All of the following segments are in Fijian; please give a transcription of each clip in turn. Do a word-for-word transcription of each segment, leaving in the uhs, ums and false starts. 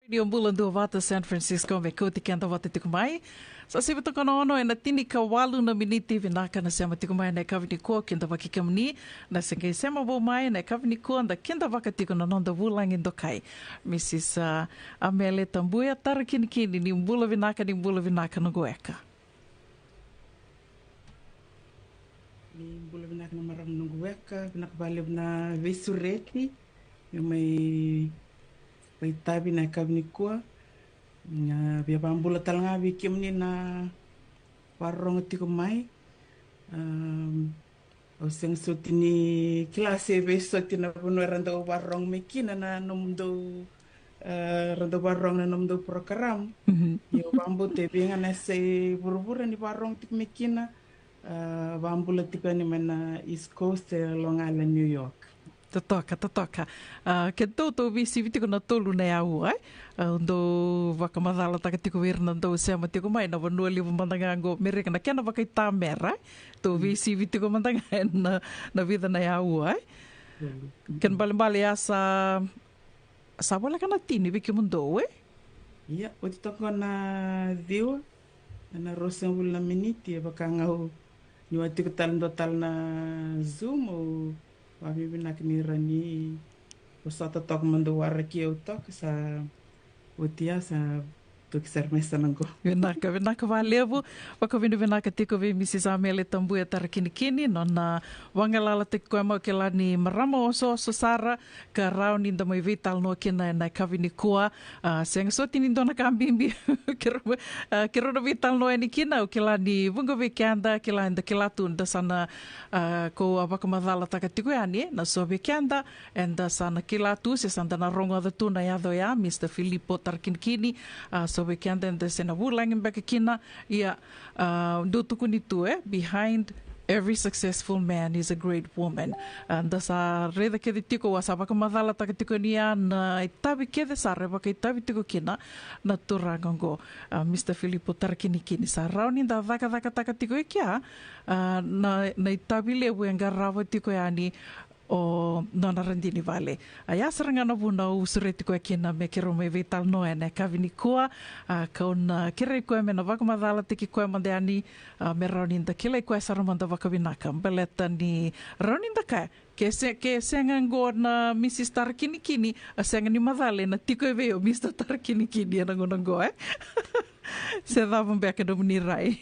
Ni o bula duavata San Francisco me kauti keda vata tiko mai. Sa sivi toka na ono ena tinikawalu na miniti. Vinaka na sema tiko mai na yakavi nikua, keda vaki kemuni. Na se qai sema vou mai na yakavi nikua, da keda vaka tiko na noda vulagi dokai, Mrs, ah, Amele Tabuya Tarakinikini. Ni bula vinaka, ni bula vinaka noqu weka. Ni bula vinaka na marama noqu weka, vinaka vakalevu na veisureti. Meu mai vakaitavi na yakavi nikua. Ga via vakabula tale ga vei kemuni na vakarorogo tiko mai. Am, au sega soti ni kila se vei soti na vanua era dau vakarorogo mai kina na nomudou, eh, era dau vakarorogo na nomudou program. Mhm. Ia au vakabauta e vei ga na yasai vuravura ni vakarorogo tiko mai kina. Ah, vakabula tiko yani mai na East Coast, eh, Long Island, New York. Totoka, totoka. Ah, keitou tou veisivi tiko na tolu na yaua, eh? Ah, dou vakamacalataka tiko vei ira na dou sema tiko mai na vanua levu mada ga qo Merika, na kena vakaitamera, eh? Tou veisivi tiko mada ga ena, na vica na yaua, eh? Kena balebale ya sa, sa voleka na tini vei kemudou, eh? Ia, oti toka na ciwa ena ruasagavulu na miniti, e vaka ga au, niu a tiko tale dua tale na Zoom, au vakavinavinaka ni rawa ni vosota toka mo dou waraki au toka, sa oti ya sa toki sara mai sa na qo. Vinaka, vinaka vakalevu. Vakavinavinaka tiko vei Mrs Amele Tabuya Tarakinikini, nona vagalalataki koya mai, au kila ni marama osooso sara, ka rawa ni da mai veitalanoa kina ena yakavi nikua. Ah, sega soti ni dua na ka bibi keirau, ah, keirau na veitalanoa yani kina, au kila ni vuqa vei keda, kila eda kila tu da sa na, ah, ko a vakamacalataka tiko yani, eh, na so vei keda eda sa na kila tu se sa da na rogoca tu na yaca oya, Mr Filipo Tarakinikini. Ah, so vei keda eda se na vulagi beka kina. Ia, ah, dou tukuni tu, eh, behind every successful man is a great woman. Ah, da sa raica kece tiko, au a sa vakamacalataka tiko ni ya na itavi kece sara e vakaitavi tiko kina na turaga qo, ah, Mr Filipo Tarakinikini. Sa rawa ni da cakacakataka tiko e kea, ah, na, na itavi levu e qarava tiko yani o nona radini vale. A ya sara ga na vuna au sureti koya kina me keirau mai veitalanoa ena yakavi nikua. Ah, kau na kerei koya me na vakamacalataki koya mada yani, ah, me rawa ni da kilai koya sara mada vakavinaka. Baleta ni rawa ni da kaya, ke se, ke sega qo na Mrs Tarakinikini, a sega ni macala ena tiko e vei o Mr Tarakinikini ena gauna qo, eh? Se cava beka na nomuni rai?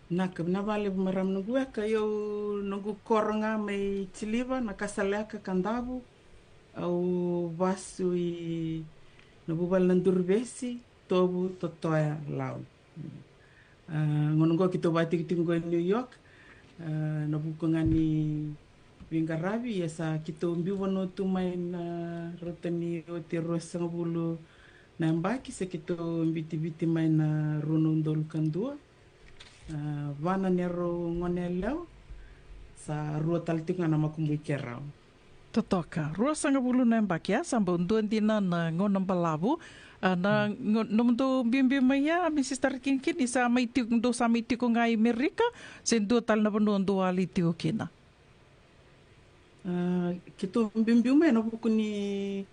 Vinaka, vinaka vakalevu marama noqu weka. Ia au, noqu koro ga mai Tiliva, Nakasaleka, Kadavu. Au vasu i na vuvale na Duruvesi, Tovu, Totoya, Lau. Ah, gauna qo keitou vakatikotiko qo i New York. Ah, na vuku ga ni veiqaravi, ia sa keitou biu vanua tu mai na rauta ni oti e ruasagavulu na yabaki, sa keitou biuti Viti mai na rua na udolu ka dua. Ah, va na neirau gone yalewa, sa rua tale tiko ga na makubui keirau. Totoka, ruasagavulu na yabaki, a, sa bau dua dina na gauna balavu. Ah, na, mm, gauna, nomudou biubiu mai ya, Mrs Tarakinikini, sa mai tiko, dou sa mai tiko ga i Merika, se dua tale na vanua dou a lai tiko kina? Ah, keitou biubiu mai ena vuku ni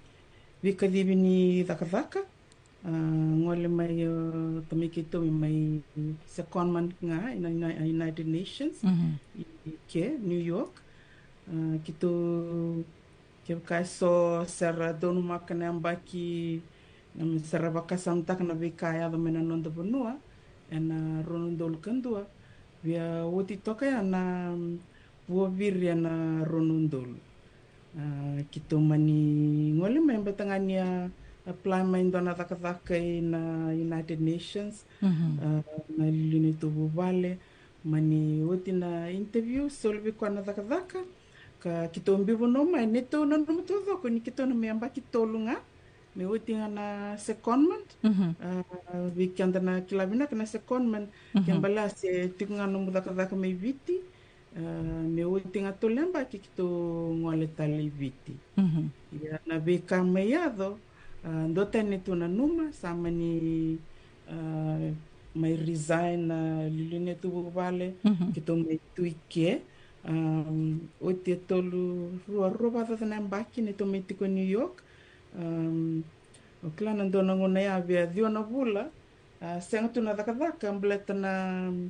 veikacivi ni cakacaka. Ah, gole mai, ah, tamai keitou mai secondment ga ena, ena United Nations, mhm, i, i ke New York. Ah, keitou, kevaka eso sa ra donumaka na yabaki, na me sa ra vakasamataka na veika e yaco mai na noda vanua ena rua na udolu ka dua. Via oti toka ya na, mm, vuaviri ena rua na udolu. Ah, keitou mani gole mai, baleta ga ni a apply mai dua na cakacaka ena United Nations, mhm, ah, na iliuliu ni tuvuvale. Mani oti na interview, soli vei koya na cakacaka, ka keitou biu vanua mai. Neitou nanuma taucoko ni keitou na mai yabaki tolu ga, me oti ga na secondment. Mhm. Ah, vei keda na kila vinaka na secondment, mhm, ke bale se tiko ga nomu cakacaka mai Viti, ah, me oti ga tolu na yabaki keitou gole tale i Viti. Mhm. Ia na veika mai yaco, ah, dua tani neitou nanuma, sa mani, ah, mai resign na iliuliu ni tuvuvale, mhm, keitou mai tu i ke. Am, oti e tolu, rua, rua vakacaca na yabaki neitou mai tiko i New York. Am, O kila na dua na gauna ya via ciwa na vula, a, sega tu na cakacaka, baleta na, mm,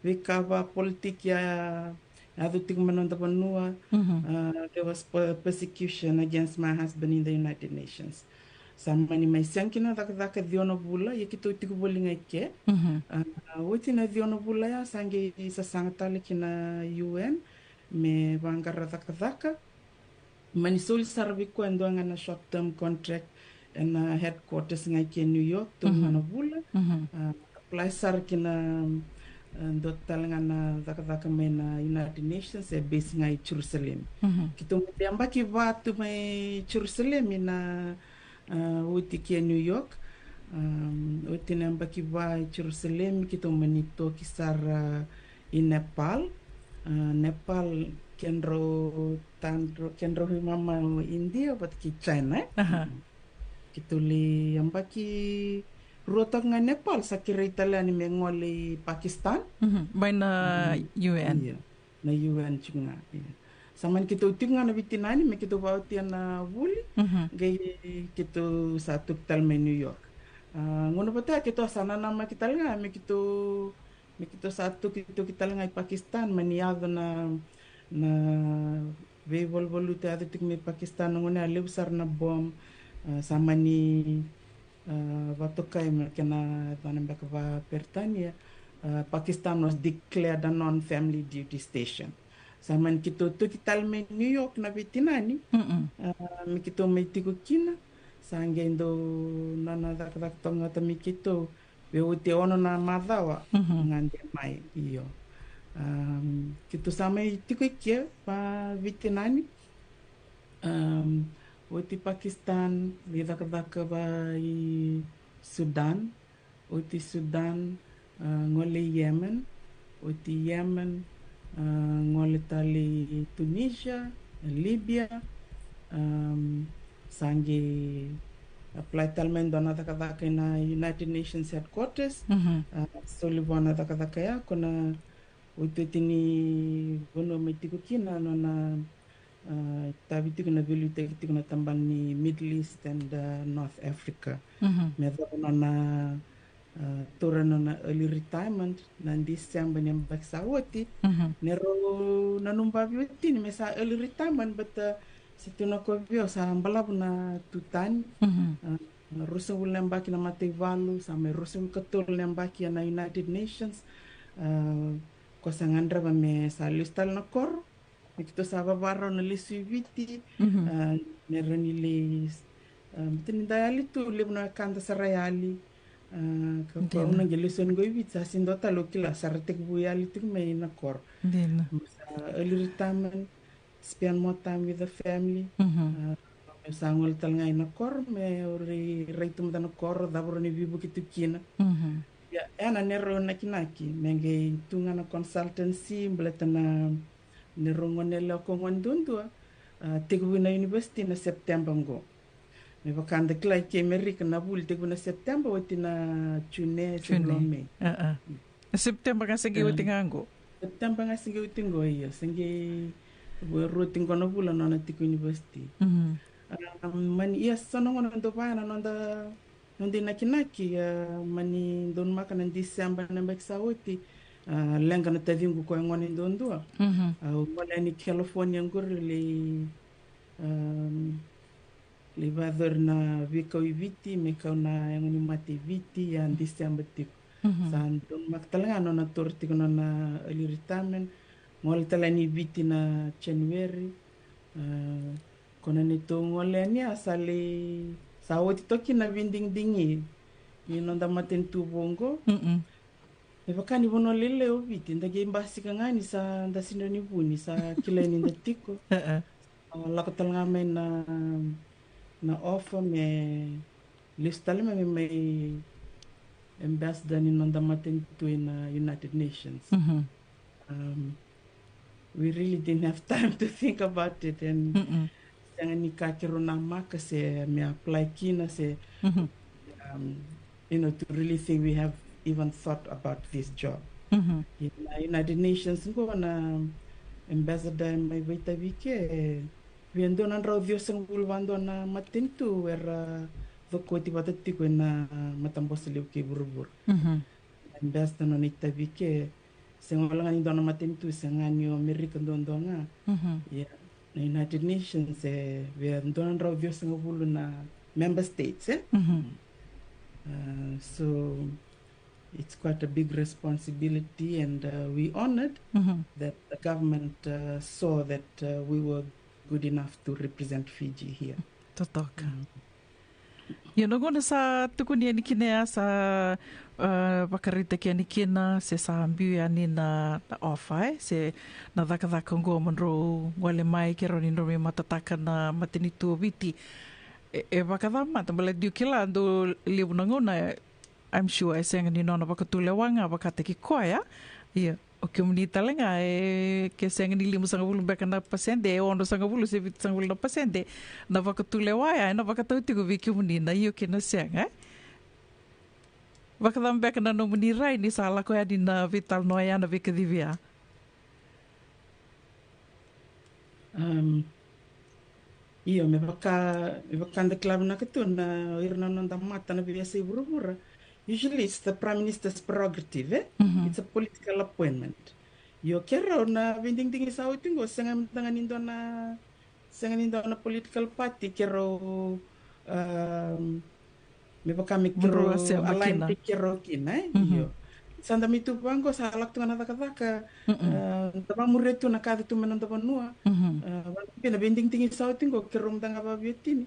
veika vakapolitiki a yaco tiko mai noda vanua. Mhm. A, there was per-, persecution against my husband in the United Nations. Sa mani mai sega kina na cakacaka ciwa na vula, ia keitou tiko voli ga i ke. Mhm. A, oti na ciwa na vula ya, sa qai sasaga tale ki na U N me vaqara cakacaka. Mani soli sara vei koya e dua ga na short term contract ena headquarters ga i ke New York, tolu ga na vula. Mhm. A, apply sara ki na, a, dua tale ga na cakacaka mai na United Nations, e base ga i Jerusalem. Mhm. Keitou mai yabaki va tu mai Jerusalem ina, a, oti ki New York. Am, oti na yabaki va i Jerusalem, keitou mani toki sara i Nepal. A, Nepal, kedrau tadra-, kedrau veimama o India vata kei China, e? Aha. Keitou lai yabaki rua toka ga i Nepal, sa kerei tale yani me gole i Pakistan. Mhm. Mai na U N. Io, na U N tiko ga, io. Sa mani keitou tiko ga na veitinani me keitou vakaotia na vuli. Mhm. Qai keitou sa toki tale mai New York. A, gauna vata ya keitou sa nanamaki tale ga me keitou me keitou sa tokitoki tale ga i Pakistan, mani yaco na, na veivaluvaluti yaco tiko mai Pakistan, na gauna ya levu sara na bom, a, sa mani, a, vakatokai me kena yacana beka vakaperitania, a, Pakistan was declared a non-family duty station. Sa mani keitou toki tale mai New York na veitinani, mm-mm, a, me keitou mai tiko kina, sa qai dau nona cakacaka toka ga mai keitou, vei oti e ono na macawa, mhm, ga de mai, io. Am, keitou sa mai tiko i ke, va veitinani. Am, oti Pakistan, lai cakacaka va i Sudan. Oti Sudan, a, gole i Yemen. Oti Yemen, a, gole tale i Tunisia, Libya. Am, sa qai apply tale mai dua na cakacaka ina United Nations headquarters. Mhm. A, soli vua na cakacaka ya, ko na iotioti ni vanua mai tiko kina, nona, a, tavi tiko na veiliutaki tiko na tabana ni Middle East and, a, North Africa. Mhm. Me yacova nona, a, taura nona early retirement na December ni yabaki sa oti. Mhm. Ni rau nanuma vakaoti ni me sa early retirement, but, a, sa tu na kovi au sa balavu na tutani. Mhm. A, ruasagavulu na yabaki na mataivalu, sa mai ruasagavulu ka tolu na yabaki ena United Nations. A, ko sa gadreva me sa lesu tale na koro. Me keitou sa vavarau na lesu i Viti. Mhm. A, me rawa ni lai, a, me tini da yali tu, levu na wekada sa ra yali. A, ka, ka, dina, au na qai lesu yani qo i Viti, sa sega ni dua tale au kila, sa ra tekivu yali tiko mai na koro. Dina. Sa early retirement, spend more time with the family. Mhm. A, me sa gole tale ga ina koro, me au rai, rai tu mada na koro, cava rau ni veivuke tu kina. Mhm. Ia, ena neirau nakinaki, me qai tu ga na consultancy, baleta na neirau gone yalewa ko gone duadua, a, tekivu na university na September qo. Me vaka da kila i ke Amerika na vuli tekivu na September, oti na June, se June, May. A, a. Mm. Na September ga se qai, a, oti ga qo. September ga se qai oti qo, io. Se qai, vua rua oti qo na vula nona tiko university. Mhm. A, mani, ia, sa na gauna dau vaya na noda, noda inakinaki, a, mani donumaka na December na yabaki sa oti, a, leqa na taciqu ko e gone duadua. Mhm. A, au gole yani California qori lai, a, lai vakayacori na veikau i Viti, me kau na yago ni mate i Viti, a December tiko. Mhm. Sa donumaka tale ga nona taura tiko nona early retirement. Gole tale yani i Viti na January. A, ko na neitou gole yani a sa lai, sa oti toka kina na veidigidigi ni noda matanitu vou qo. Mm-mm. Me vaka ni vanua lailai o Viti, da qai basika ga ni sa da sega ni vuni, sa kilai ni da tiko. E, e. A, lako tale ga mai na, na offer me lesu tale mai, me mai ambassador ni noda matanitu ina United Nations. Mhm. Um, we really didn't have time to think about it, and, mm-mm, sega ni ka keirau namaka se me apply kina se, mhm, um, you know, to really think we have even thought about this job. Mhm. Ina United Nations qo na ambassador mai vakaitavi ke, e, via dua na drau ciwasagavulu va dua na matanitu era vakoti vata tiko ena matabose levu kei vuravura. Mhm. Ambassador nona itavi ke, sega wale ga ni dua na matanitu, sega ni o Amerika duadua ga. Mhm. Ia, na United Nations e via dua na drau ciwasagavulu na member states, e? Mhm. Uh, so it's quite a big responsibility, and uh, we honored Mhm. that the government uh, saw that uh, we were good enough to represent Fiji here. Totoka. Mm. Ia na gauna sa tukuni yani kina ya, sa uh, vakaraitaki yani kina, se sa biu yani na, na offer, e, se na cakacaka oqo mo drau gole mai, ke rawa ni drau mai matataka na matanitu o Viti. E, e vakacava mada, baleta dou kila, dou levu na gauna, I'm sure e sega ni nona vakatulewa ga vakataki koya. Ia, o kemuni tale ga, e, ke sega ni limasagavulu beka na pasede, e onosagavulu se vitusagavulu na pasede na vakatulewa ya, ena vakatau tiko vei kemuni na io kei na sega, e? Vakacava beka na nomuni rai ni sa lako yani na veitalanoa ya, na veikacivi ya? Um, io, me vaka, me vaka da kila vinaka tu na ira na noda mata na veiyasai vuravura. Usually it's the prime minister's prerogative, e? Mhm. It's a political appointment. Io, ke rau na veidigidigi sa oti qo, sega mada ga ni dua na, sega ni dua na political party ke rau, um, me vaka me Mo drau keirau a sema align kina. Vei keirau kina, e? Mhm. Io. Sa da mai tu vaqo, sa lako tu ga na cakacaka, Mm-mm. e, da vamuria tu na ka yaco tu mai noda vanua. Mhm. E, vaka na veidigidigi sa oti qo, keirau mada ga vaveiwatini.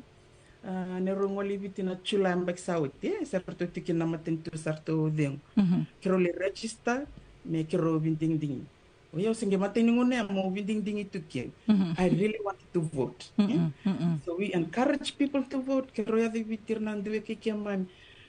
E, neirau gole i Viti na July yabaki sa oti, e, sa ratou tiki na matanitu sa ratou cegu. Mhm. Keirau lai register me keirau veidigidigi. O yau se qai matai ni gauna ya mo veidigidigi tu keu. Mhm. I really wanted to vote. Mm-mm, mm-mm. So we encourage people to vote. Keirau yaco i Viti, ira na dui wekai keimami.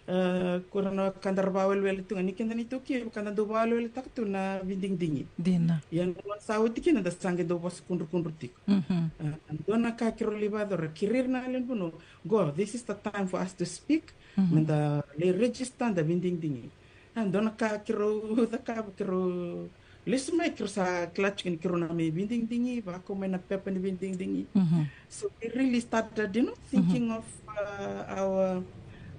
E, ko ira na ka da ra vawelewele tu ga, ni keda na iTaukei, ka da dau vaweleweletaka tu na veidigidigi. Dina. Ia na gauna sa oti kina da sa qai dau vosa kudrukudru tiko. Mhm. E, dua na ka keirau lai vakayacora, kerei ira na lewe ni vanua, qo, this is the time for us to speak. Mhm. Me da lai register, da veidigidigi. A, dua na ka keirau cakava, keirau lesu mai, keirau sa kila tiko ni keirau na mai veidigidigi, vakau mai na pepa ni veidigidigi. Mhm. So we really started, you know, thinking Mhm. of, uh, our,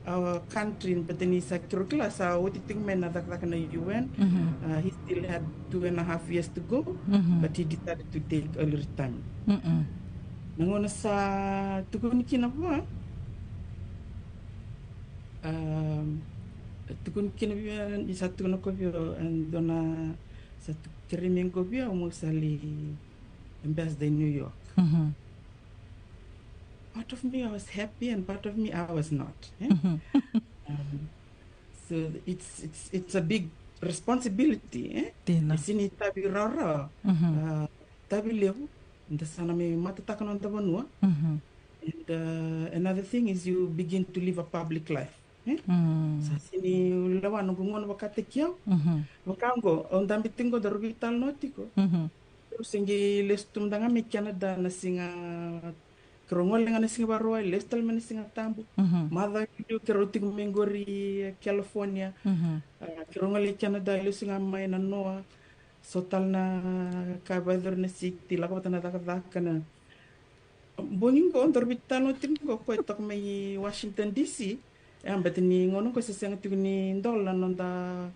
our country, but then sa keirau kila sa oti tiko mai na cakacaka na U N. Mhm. Uh, he still had two and a half years to go, Mhm. but he decided to take early retirement. Mm-mm. Na gauna sa tukuni kina vua, um, tukuni kina vua, ni sa tukuna ko vua, e, dua na, sa tu-, kerei me qo vua, mo sa lai ambassador i New York. Mhm. Part of me, I was happy, and part of me, I was not, e? Mhm. Um, so it's, it's, it's a big responsibility, e? Dina. E sega ni itavi rawarawa. Mhm. Uh, itavi levu, da sa na mai matataka noda vanua. Mhm. And, uh, another thing is you begin to live a public life, e? Mm. Sa sega ni lewa noqu gauna vakataki au. Mhm. Vaka oqo, au dabe tiko qo, daru veitalanoa tiko. Mhm. Au se qai lesu tu mada ga mai Canada na siga, keirau gole ga na siga Vakarauwai, lesu tale mai na Siga Tabu. Mhm. Macawa i liu keirau tiko mai qori, e, California. Mhm. A, keirau gole i Canada, lesu ga mai na noa. So tale na ka vakayacori na siti, lako vata na cakacaka na. Bogi qo, daru veitalanoa tiko qo, koya toka mai Washington D C. E, baleta ni gauna qo se sega tiko ni dola na noda,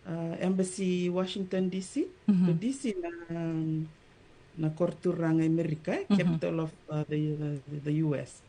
a, embassy Washington D C. Mhm. Ko D C na, na koro turaga i Amerika, e, Mhm. capital of, uh, the, the, the U S.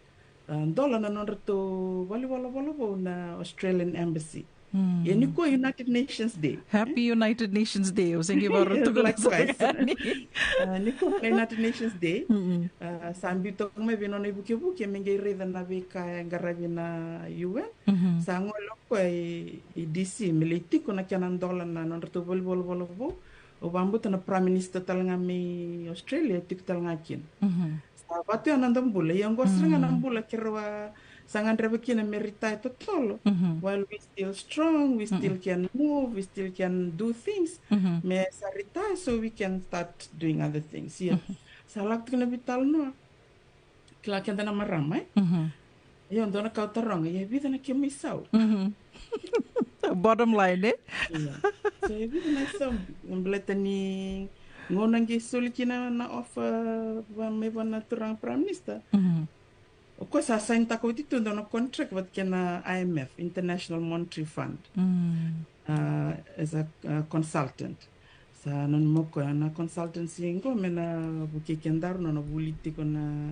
A, dola na nodratou valenivolavola vou na Australian Embassy. Mm. Ia nikua United Nations Day. Happy United Nations Day. Au se qai vakarau tukuna sara yani. Likewise. A, nikua na United Nations Day. Mm-mm. A, sa biu toka mai vei nona ivukevuke me qai raica na veika e qaravi na U N. Mhm. Sa gole o koya i, i D C me lai tiko na kena dola na nodratou valenivolavola vou. Au vakabauta na Prime Minister tale ga mai Australia e tiko tale ga kina. Mhm. Sa vatu ya na noda bula, ia oqo sara ga na bula keirau a sa gadreva kina me retire totolo. Mhm. While we still strong, we still can move, we still can do things. Mhm. Me sa retire so we can start doing other things. Ia, Mhm. sa lako tiko na veitalanoa. Kila keda na marama, e? Mhm. Ia, dua na ka au taroga, ia vica na kemu isau? Mhm. Bottom line, e? Ia. So, ia vica na isau? Baleta ni gauna qai soli kina na offer vua, mai vua na turaga Prime Minister. Mhm. O koya sa sign-taka oti tu dua na contract vata kei na I M F, International Monetary Fund. Mm. Uh, as a, uh, consultant. Sa nanuma o koya na consultancy qo me na vukei kedaru, nona vuli tiko na,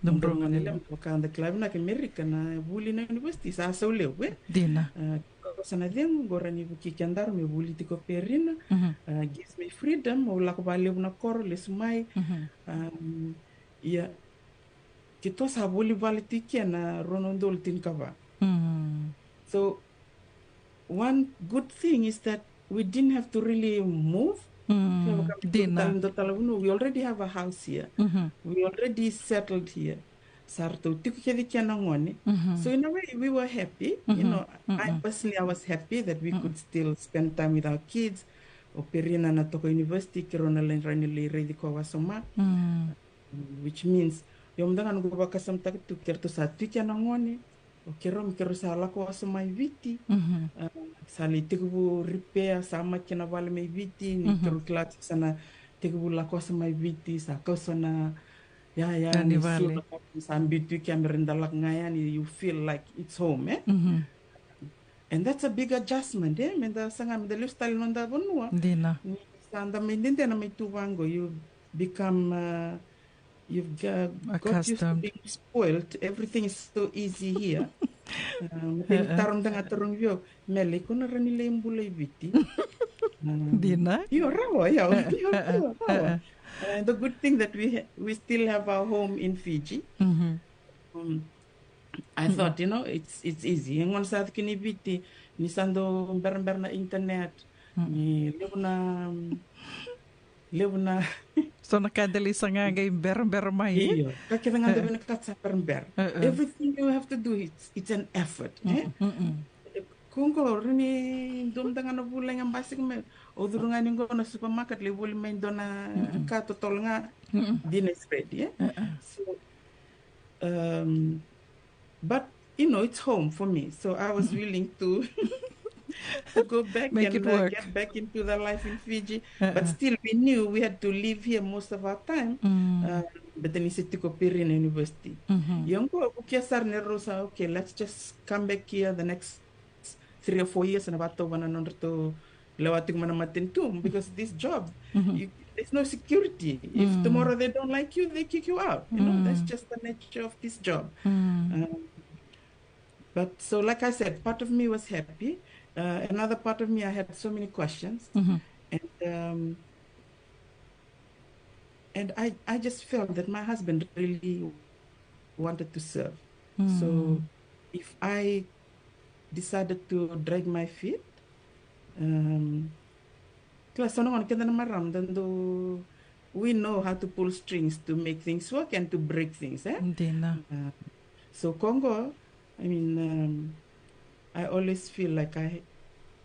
na drau gone lema, vaka da kila vinaka Amerika na vuli na university sa sau levu, e? Dina. Uh, ko sa na cegu qo, rawa ni vukei kedaru me vuli tiko Perina. Mhm. Uh, gives me freedom, au lako vakalevu na koro, lesu mai. Mhm. Um, ia, keitou sa voli vale tiko ena rua na udolu tinikava. Mm. So, one good thing is that we didn't have to really move. Mm. Kila vaka me dina. Tale dua tale vanua, we already have a house here. Mhm. We already settled here. Sa ratou tiko kece kina na gone. Mhm. So in a way, we were happy. You Mhm. know, I Mhm. personally, I was happy that we Mhm. could still spend time with our kids. O Perina na toka university, keirau na lai, rawa ni lai raici koya wasoma. Mm. Which means, io mada ga noqu vakasamataka tu, keirau sa tiko na gone, o keirau, keirau sa lako wasoma i Viti. Mhm. Ah, sa lai tekivu repair, sa mai kina vale mai Viti, ni Mhm. keirau kila sa na tekivu lako wasoma i Viti, sa kau sa na, ya, ya, Tani ni vale. Sula, sa biu tu i ke, me rawa ni da lako ga yani, you feel like it's home, e? Mhm. And that's a big adjustment, e? Me da saga, me da lesu tale noda vanua. Dina. Ni sa da mai dede na mai tu vaqo, you become, uh, you've got, got used to Accustomed. Being spoiled. Everything is so easy here. Um, then Uh-uh. Taroga mada ga, tarogi vei au, Mele, iko na rawa ni lai bula i Viti? Um, Dina. Io, rawa, io, io, io, rawa. Uh-uh. Uh, the good thing that we ha-, we still have our home in Fiji. Mhm. Um, I Mm. thought, you know, it's, it's easy. E gona sa tiko kina i Viti, ni sa dau berabera na internet, Mm. ni levu na, levu na So na ka da lai saga qai berabera mai, e? Io, ka kece ga da vinakata sa berabera. Uh-uh. Everything you have to do, it's, it's an effort, e? Mm-mm, mm-mm. Ko qo, rawa ni dua mada ga na vulagi a basika mai, au curu ga yani qo na supermarket, lai voli mai dua na Mm-mm. ka totolo ga, Mm-mm. Dinner is ready, e? Uh-uh. So, um, but, you know, it's home for me. So I was Mm. willing to, to go back Make and, it uh, work. Get back into the life in Fiji. Uh-uh. But still, we knew we had to live here most of our time. Mm. Uh, but then you see, tiko Perina University. Mm-hmm. Ia qo, au kila sara ni rau sa, okay, let's just come back here the next three or four years, na vakatau vua na nodratou lewa tiko mai na matanitu, because this job, Mhm. you, there's no security. If Mm. tomorrow they don't like you, they kick you out. You know, that's Mm. just the nature of this job. Mm. Um, but so, like I said, part of me was happy. Uh, another part of me, I had so many questions. Mhm. And, um, And I, I just felt that my husband really wanted to serve. Mm. So if I decided to drag my feet, um, kila, so na gauna keda na marama da dau, we know how to pull strings to make things work and to break things, e? Dina. Uh, so ko qo, I mean, um, I always feel like I,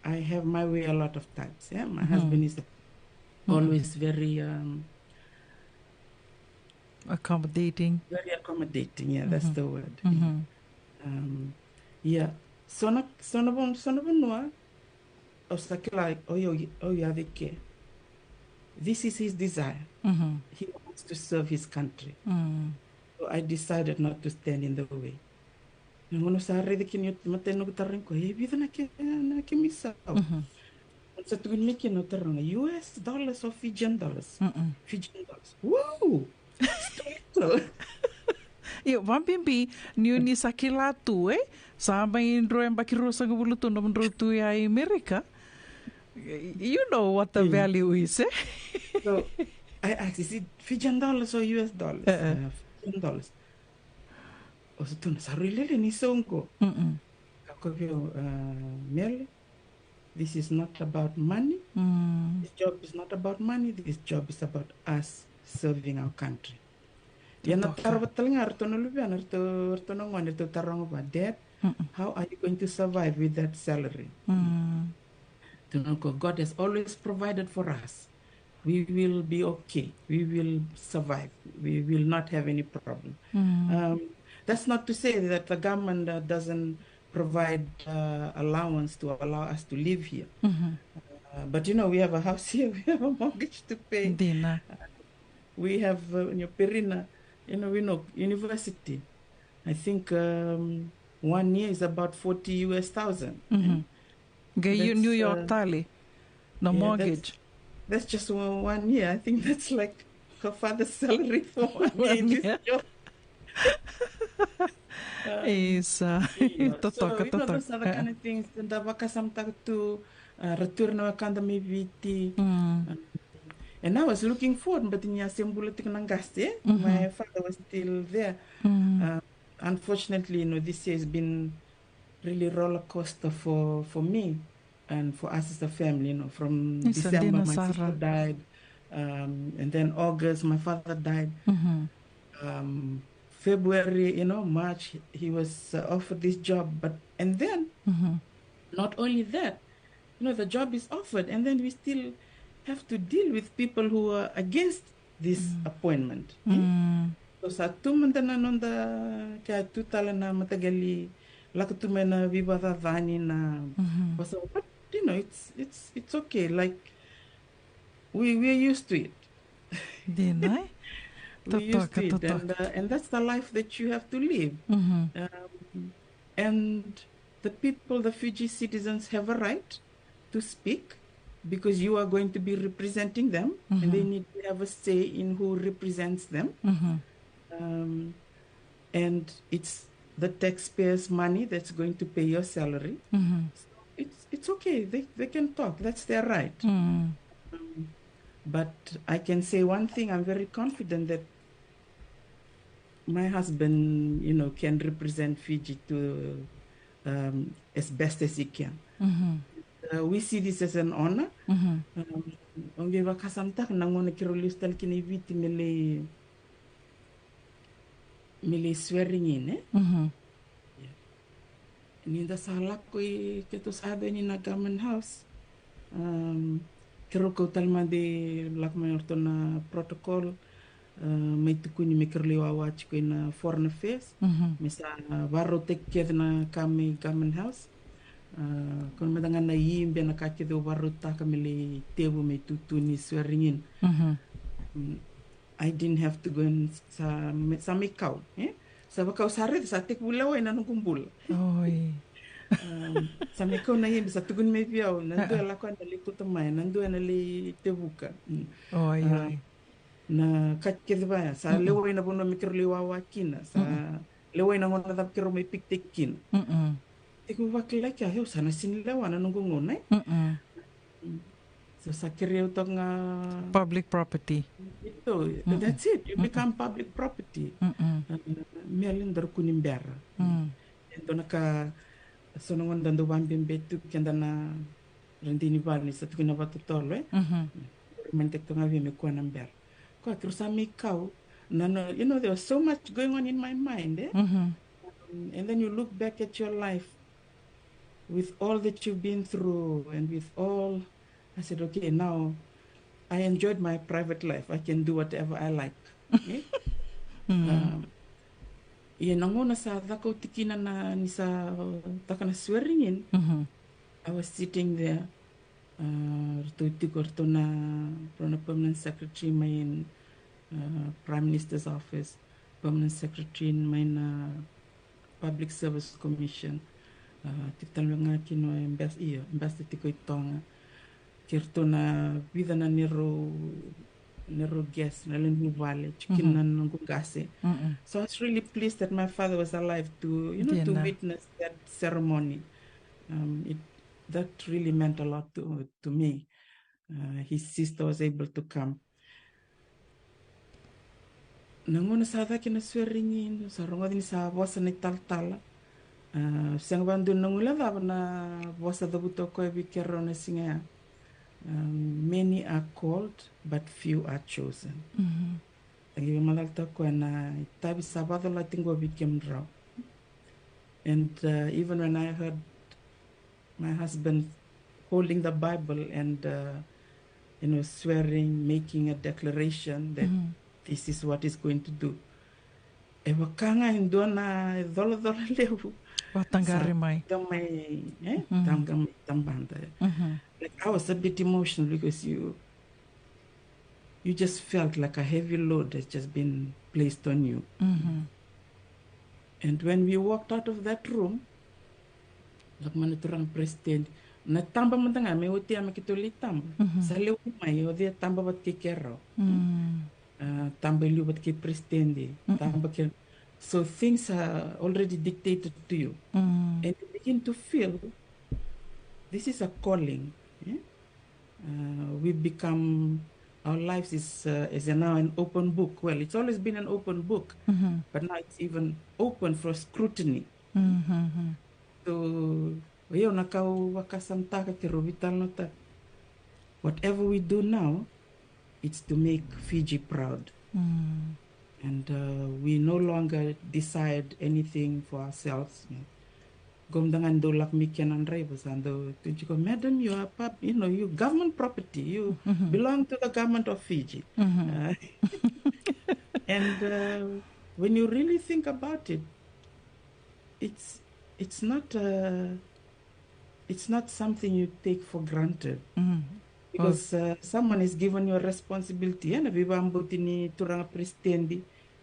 I have my way a lot of times, yeah? My Mhm. husband is Mhm. always very, um, Accommodating. Very accommodating, yeah, that's Mhm. the word. Mhm. Um, yeah. So na, so na van-, so na vanua, au sa kila, o io, o io, a vei ke. This is his desire. Mhm. He wants to serve his country. Mm. So I decided not to stand in the way. Na gauna sa raica kina oti, matai noqu tarogi koya, e vica na ke, na kemu isau? Mhm. Sa tukuni mai kina, au taroga, U S dollars or Fijian dollars? Mm-mm. Fijian dollars. Wow! It's too little. Io, vakabibi, ni o ni sa kila tu, e? Sa mai drau yabaki ruasagavulu tu nomudrau tu ya i Amerika. You know what the Yeah. value is, e? So, I asked, is it Fijian dollars or U S dollars? Uh-uh. Uh, Fijian dollars. O sa tukuna, sa rui lailai na isau qo. Mm-mm. Kaya vei au, uh, Mele, this is not about money. Mm. This job is not about money. This job is about us serving our country. Ia na Totoka. Taro vata tale ga ratou na luvena, ratou, ratou na gone, ratou taroga vua, Dad, Mm-mm. how are you going to survive with that salary? Mm. Tukuna o koya, God has always provided for us. We will be okay. We will survive. We will not have any problem. Mm. Um, that's not to say that the government, uh, doesn't provide, uh, allowance to allow us to live here. Mm-hmm. Uh, but, you know, we have a house here, we have a mortgage to pay. Dina. Uh, we have, uh, you know, Perina, you know, we know university. I think um, one year is about forty U S thousand. Mhm. Qai New York tale na mortgage. That's just one, one year. I think that's like her father's salary for one year in this job. Isa. Totoka, totoka. So, you know, those are the kind of things da vakasamataka tu, uh, ra tu ira na wekada mai Viti. And I was looking forward, but ni a se bula tiko na qase, my father was still there. Uh, unfortunately, you know, this year has been really roller coaster for, for me and for us as a family, you know, from December my sister died, um, and then August my father died. Um, February, you know, March, he was uh, offered this job, but, and then, not only that, you know, the job is offered, and then we still have to deal with people who are against this appointment. So sa tu mada na noda ka tu tale na mataqali lako tu mai na veivakacacani na vosa, but you know, it's it's it's okay. Like we we're used to it. Dina, e? We're used to it, and uh, and that's the life that you have to live. Um, and the people, the Fiji citizens, have a right to speak because you are going to be representing them, and they need to have a say in who represents them. Um, and it's the taxpayers' money that's going to pay your salary. So it's it's okay. They they can talk. That's their right. Um, but I can say one thing. I'm very confident that my husband, you know, can represent Fiji to um, as best as he can. Uh, we see this as an honor. Um, au qai vakasamataka na gauna keirau lesu tale kina i Viti me lai me lai swearing in, e? Ni da sa lako i, keitou sa yaco yani na government house. Um, keirau kau tale mada i lako mai o ratou na protocol, uh, mai tukuni me keirau lai wawa tiko ina foreign affairs. Me sa varautaki kece na ka mai government house. Uh, kau mada ga na ibe na ka kece au varautaka me lai tevu me tutu ni swearing in. Um, I didn't have to go and sa, sa mai kau, e? Sa vakau sa raica sa tekivu lewa ina noqu bula. Oi. Um, sa mai kau na ibe sa tukuni mai vei au, na dua e lako na lai kuta mai, na dua na lai tevuka. Mm. Oi, um, oi. Na ka kece vaya, sa lewa ina vanua me keirau lai wawa kina, sa lewa ina gauna cava keirau mai piktaki kina. Tekivu vakila kea, io, sa na sini lewa na noqu gauna, e? So sa kerei au toka ga public property. Ito, that's it. You become public property. Uh, me alin daru kua ni bera. E dua na ka so na gauna da dau vabebe tu keda na radini vale ni sa tukuna vakatotolo, e? Mani teki toka ga vei me kua na bera. Koya keirau sa mai kau. Na, na, you know, there was so much going on in my mind, e? Um, and then you look back at your life with all that you've been through and with all, I said, okay, now I enjoyed my private life. I can do whatever I like. E? Um, ia na gauna sa caka oti kina na ni sa taka na swearing in, I was sitting there. Uh, ratou tiko ratou na, ratou na permanent secretary mai, uh, Prime Minister's Office, permanent secretary mai na Public Service Commission. Uh, tiko tale ga kina o ambas-, io, ambassador tiko i Toga. Kei ratou na vica na neirau, neirau guest, na lewe ni vuvale, tiko kina na noqu qase. So I was really pleased that my father was alive to, you know, to witness that ceremony. Um, it, that really meant a lot to, to me. Uh, his sister was able to come. Na gauna sa caka na swearing in, sa rogoci ni sa vosa na italatala. Uh, sega vakadua ni na guilecava na vosa cavuta o koya vei keirau na siga ya. Um, many are called, but few are chosen. Sa qai veimacalataka o koya na itavi sa vakacolati qo vei kemudrau. And uh, even when I heard my husband holding the Bible and, uh, you know, swearing, making a declaration that this is what he's going to do. E vaka ga e dua na colacola levu. Vakataqari mai. Sa taqari mai, e? Taqari mai tabada. Like, I was a bit emotional because you, you just felt like a heavy load has just been placed on you. And when we walked out of that room, lako mai na turaga president, na taba mada ga me oti ya me keitou lai taba. Sa levu mai, o cei a taba vata kei keirau. A, taba e liu vata kei president, taba kei. So things are already dictated to you. And you begin to feel this is a calling. Eh? Uh, we become, our lives is, uh, is now an open book. Well, it's always been an open book, but now it's even open for scrutiny. So, io, na ka au vakasamataka, keirau veitalanoataka. Whatever we do now, it's to make Fiji proud. And, uh, we no longer decide anything for ourselves. Qo mada ga dou lako mai kina na draiva, sa dou tukuna tiko, "Madam, you are pub-, you know, you government property. You belong to the government of Fiji." Uh, and, uh, when you really think about it, it's, it's not, uh, it's not something you take for granted. Because, uh, someone has given you a responsibility. Eh, na veivakabauti ni turaga president,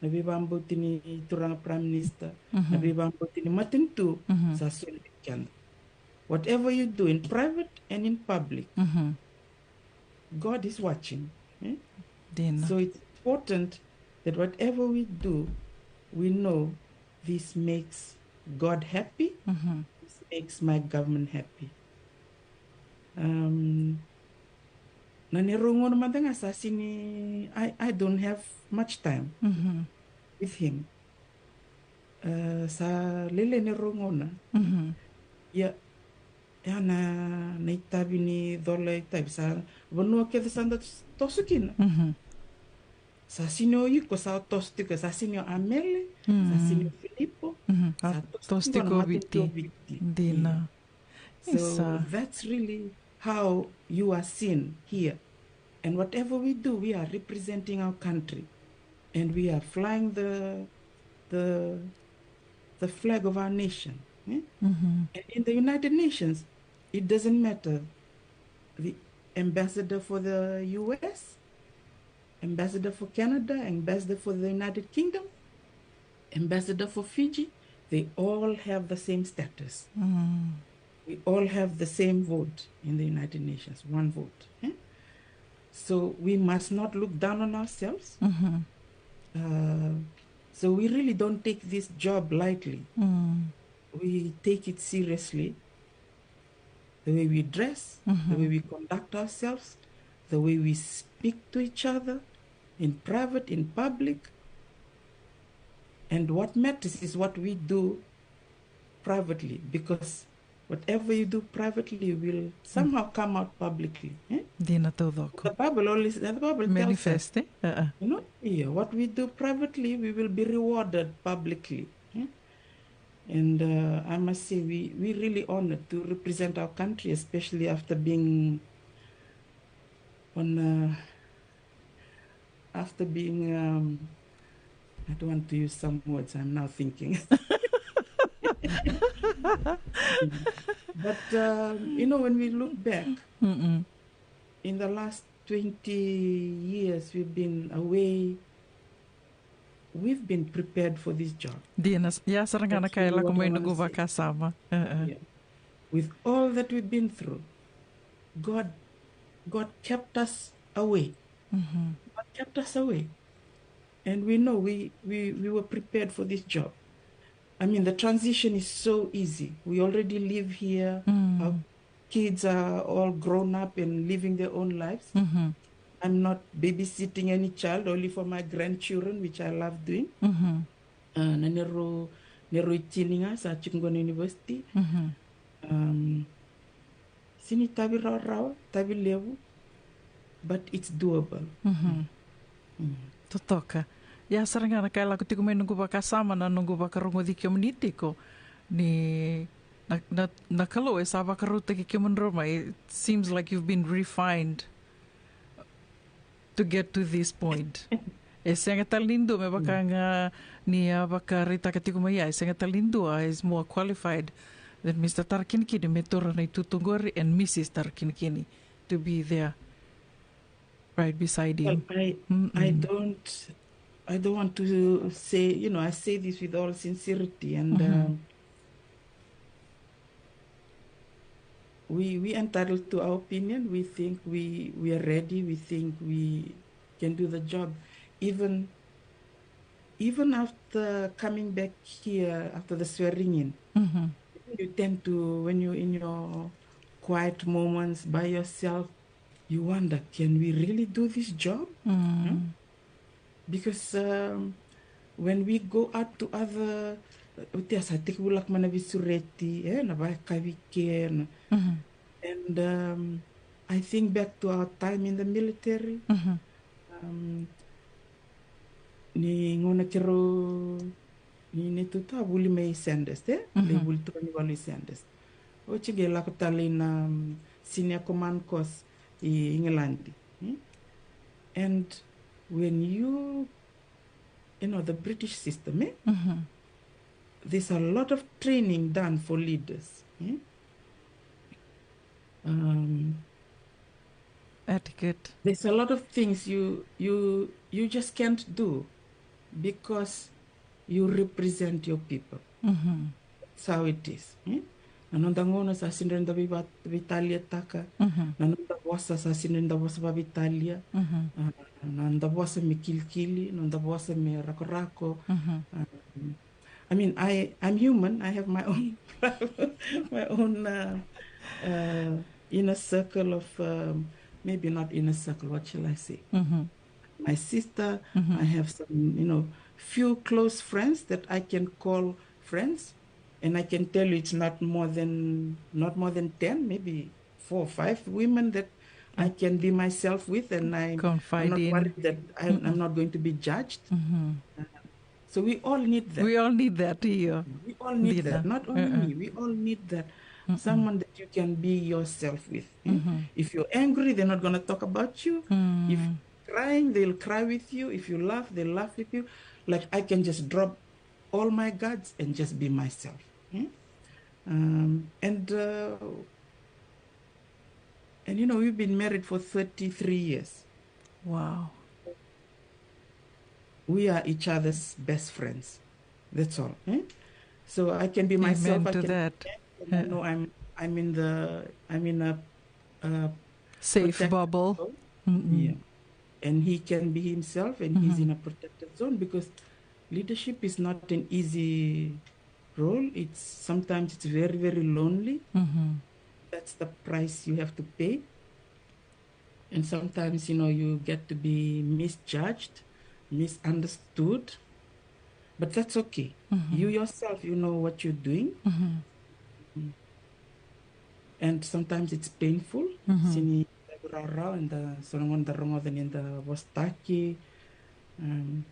na veivakabauti ni turaga prime minister, na veivakabauti ni matanitu, sa soli vei keda. Whatever you do in private and in public, God is watching. Eh? Dina. So it's important that whatever we do, we know this makes God happy, this makes my government happy. Um, na neirau gauna mada ga sa sini, I, I don't have much time with him. Uh, sa lele neirau gauna. Ia, ia na, na itavi ni cola itavi, sa vanua kece sa da toso kina. Sa sini o iko sa toso tiko, sa sini o Amele, sa sini o Filipo, sa toso tiko na matanitu o Viti. Dina. So that's really how you are seen here. And whatever we do, we are representing our country. And we are flying the, the, the flag of our nation. Eh? And in the United Nations, it doesn't matter. The ambassador for the U S, ambassador for Canada, ambassador for the United Kingdom, ambassador for Fiji, they all have the same status. We all have the same vote in the United Nations, one vote. Eh? So we must not look down on ourselves. Uh, so we really don't take this job lightly. We take it seriously. The way we dress, the way we conduct ourselves, the way we speak to each other in private, in public. And what matters is what we do privately, because whatever you do privately will somehow come out publicly. Eh? Dina taucoko. The Bible always, the Bible tells us, manifest, eh? Uh-uh. You know, yeah, what we do privately, we will be rewarded publicly. Eh? And, uh, I must say, we, we really honored to represent our country, especially after being on, uh, after being, um, I don't want to use some words, I'm now thinking. But, um, you know, when we look back, in the last twenty years, we've been away, we've been prepared for this job. Dina, ia sara ga na ka e lako mai noqu vakasama. Uh-uh. Yeah. With all that we've been through, God, God kept us away. God kept us away. And we know we, we, we were prepared for this job. I mean, the transition is so easy. We already live here. Our kids are all grown up and living their own lives. I'm not babysitting any child, only for my grandchildren, which I love doing. Uh, na neirau, neirau itini ga sa tiko qo na university. Um, sini tavi rawarawa, tavi levu, but it's doable. Totoka. Ia sara ga na ka e lako tiko mai noqu vakasama, na noqu vakarogoci kemuni tiko ni na, na, na Kalou e sa vakarautaki kemudrau mai. It seems like you've been refined to get to this point. E sega tale ni dua me vaka ga ni a vakaraitaka tiko mai ya, e sega tale ni dua is more qualified than Mister Tarakinikini me taura na itutu qori and Missus Tarakinikini to be there right beside him. Well, I, I don't, I don't want to say, you know, I say this with all sincerity, and um, we we entitled to our opinion. We think we we are ready. We think we can do the job, even even after coming back here after the swearing in. You tend to, when you're in your quiet moments by yourself, you wonder, can we really do this job? Because um, when we go out to other, oti a sa tekivu lako mai na veisureti, eh, na vakayakavi kei na, and um, I think back to our time in the military. Um, ni gauna keirau, ni neitou a vuli mai Sandhurst, eh? Lai vuli tiko ni valu i Sandhurst. Oti qai lako tale i na um, senior command course i Igiladi. And when you, you know, the British system, eh? There's a lot of training done for leaders. Eh? Um, Etiquette. There's a lot of things you you you just can't do because you represent your people. That's how it is. Eh? Na noda gauna sa sega ni da veiva- veitaliataka. Na noda vosa sa sega ni da vosa vakaveitalia. Ah, na noda vosa me kilikili, na noda vosa me rakorako. Ah, I mean, I, I'm human. I have my own my own uh, uh, inner circle of um, maybe not inner circle. What shall I say? My sister. I have some, you know, few close friends that I can call friends, and I can tell you it's not more than not more than ten, maybe four or five women that I can be myself with, and I, I'm Confide not in. Worried that I'm, I'm not going to be judged. So we all need that. We all need that, yeah. We all need Dina. That. Not only me, we all need that. Someone that you can be yourself with. Eh? If you're angry, they're not going to talk about you. If you're crying, they'll cry with you. If you laugh, they'll laugh with you. Like, I can just drop all my guards and just be myself. Eh? Um, and uh, and you know, we've been married for thirty-three years. Wow. We are each other's best friends. That's all. Eh? So I can be myself. Amen I to can that. And I know I'm I'm in the I'm in a, a Safe protected bubble. Zone. Yeah. And he can be himself, and he's in a protected zone because leadership is not an easy role. It's sometimes it's very, very lonely. That's the price you have to pay. And sometimes, you know, you get to be misjudged, misunderstood, but that's okay. You yourself, you know what you're doing. And sometimes it's painful. Sini da rarau and the sonongon da rongo than in the vosataki. Um,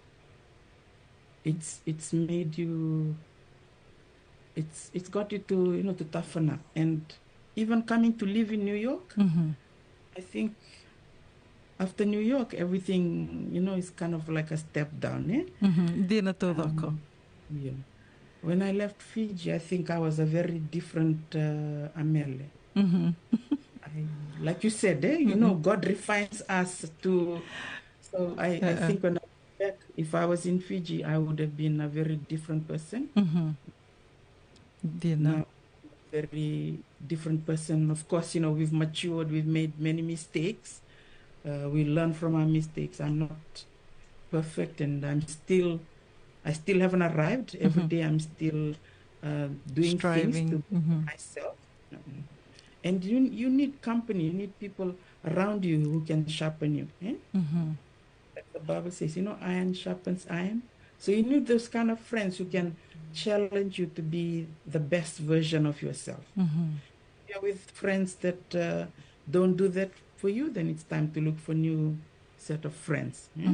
it's it's made you it's it's got you to, you know, to toughen up. And even coming to live in New York, I think after New York, everything, you know, is kind of like a step down, eh? Dina taucoko. Yeah. When I left Fiji, I think I was a very different uh, Amele. I, like you said, eh, you know, God refines us to. So I, I think when I back, if I was in Fiji, I would have been a very different person. Dina. Very different person. Of course, you know, we've matured, we've made many mistakes. Uh, we learn from our mistakes. I'm not perfect, and I'm still, I still haven't arrived. Every day I'm still uh, doing Striving. Things to myself. And you you need company. You need people around you who can sharpen you. Eh? Like the Bible says, you know, iron sharpens iron. So you need those kind of friends who can challenge you to be the best version of yourself. You're with friends that uh, don't do that for you, then it's time to look for new set of friends. Eh?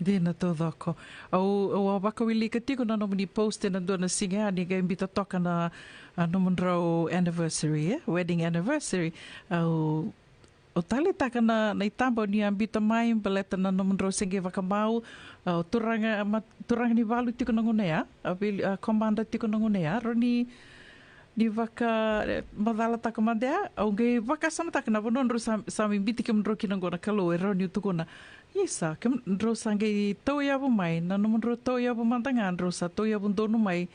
Dina taucoko. Au, au a vakawilika tiko na nomuni post ena dua na siga ni qai bita toka na a, nomudrau anniversary, eh? Wedding anniversary. Au o taleitaka na, na itaba ni a bita mai baleta na nomudrau se qai vakamau. A, o turaga, ma, turaga ni valu tiko na guna ya, a, vili, a, komada tiko na guna ya, roni Ni vaka, e, macalataka mada ya, au qai vakasamataka na vanua drau sa, sa mai biuti kemudrau kina qo na Kalou, e rawa niu tukuna. Isa, kemudrau sa qai tauyavu mai, na nomudrau tauyavu mada ga, drau sa tauyavu donu mai.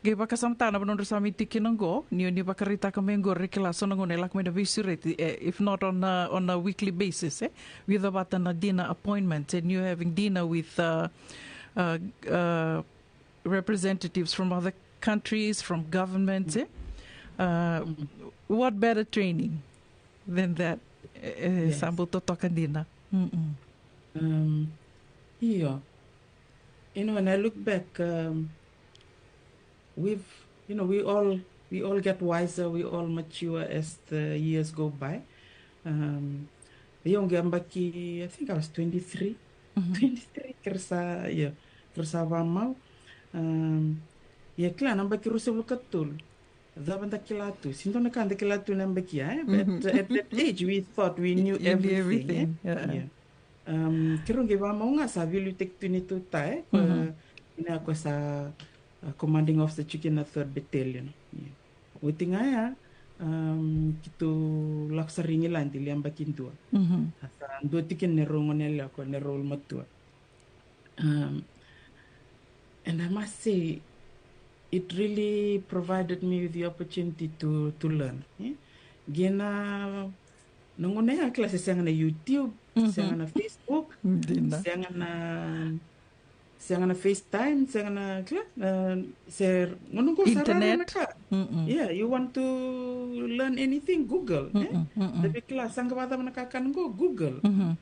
Qai vakasamataka na vanua drau sa mai tiko kina qo, ni, ni vakaraitaka mai qo, e kila so na gauna e lako mai na veisureti, e, if not on a, on a weekly basis, e, with a vata na dinner appointment, and you having dinner with, uh, uh, uh, representatives from other countries, from governments, eh? Uh, what better training than that? Eh, eh, Yes. Sa bau totoka dina. Mm-mm. Um, io. You know, when I look back, um, we've, you know, we all, we all get wiser, we all mature as the years go by. Um, io, qai yabaki, I think I was twenty-three. Mhm. Twenty-three, kerea sa, io, kerea sa vakamau. Um, ia, kila, na yabaki ruasagavulu ka tolu. Cava da kila tu? Sega ni dua na ka da kila tu na yabaki ya, eh? But, Mhm. uh, at that age, we thought we knew You knew everything, everything, eh? Yeah. Yeah. Um, keirau qai vakamau ga sa veiliutaki tu ni tuta, eh? Ko, Mhm. ina ko sa, uh, commanding officer tiko na third battalion. Yeah. Oti ga ya, um, keitou lako sara i Igiladi le yabaki dua. Mhm. A sa dua tiko na neirau gone yalewa, ko neirau ulumatua. Um, and I must say, it really provided me with the opportunity to, to learn, eh? Qai na, na gauna ya, kila, se sega na YouTube, Mhm. sega na Facebook, Dina. sega na, sega na FaceTime, sega na, kila, na, se, gauna qo sa rara na Internet. ka. Mm-mm. Yeah, you want to learn anything, Google, eh? Mm-mm, mm-mm. Dabe kila, sa qai vakacava na kakana qo, Google. Mhm.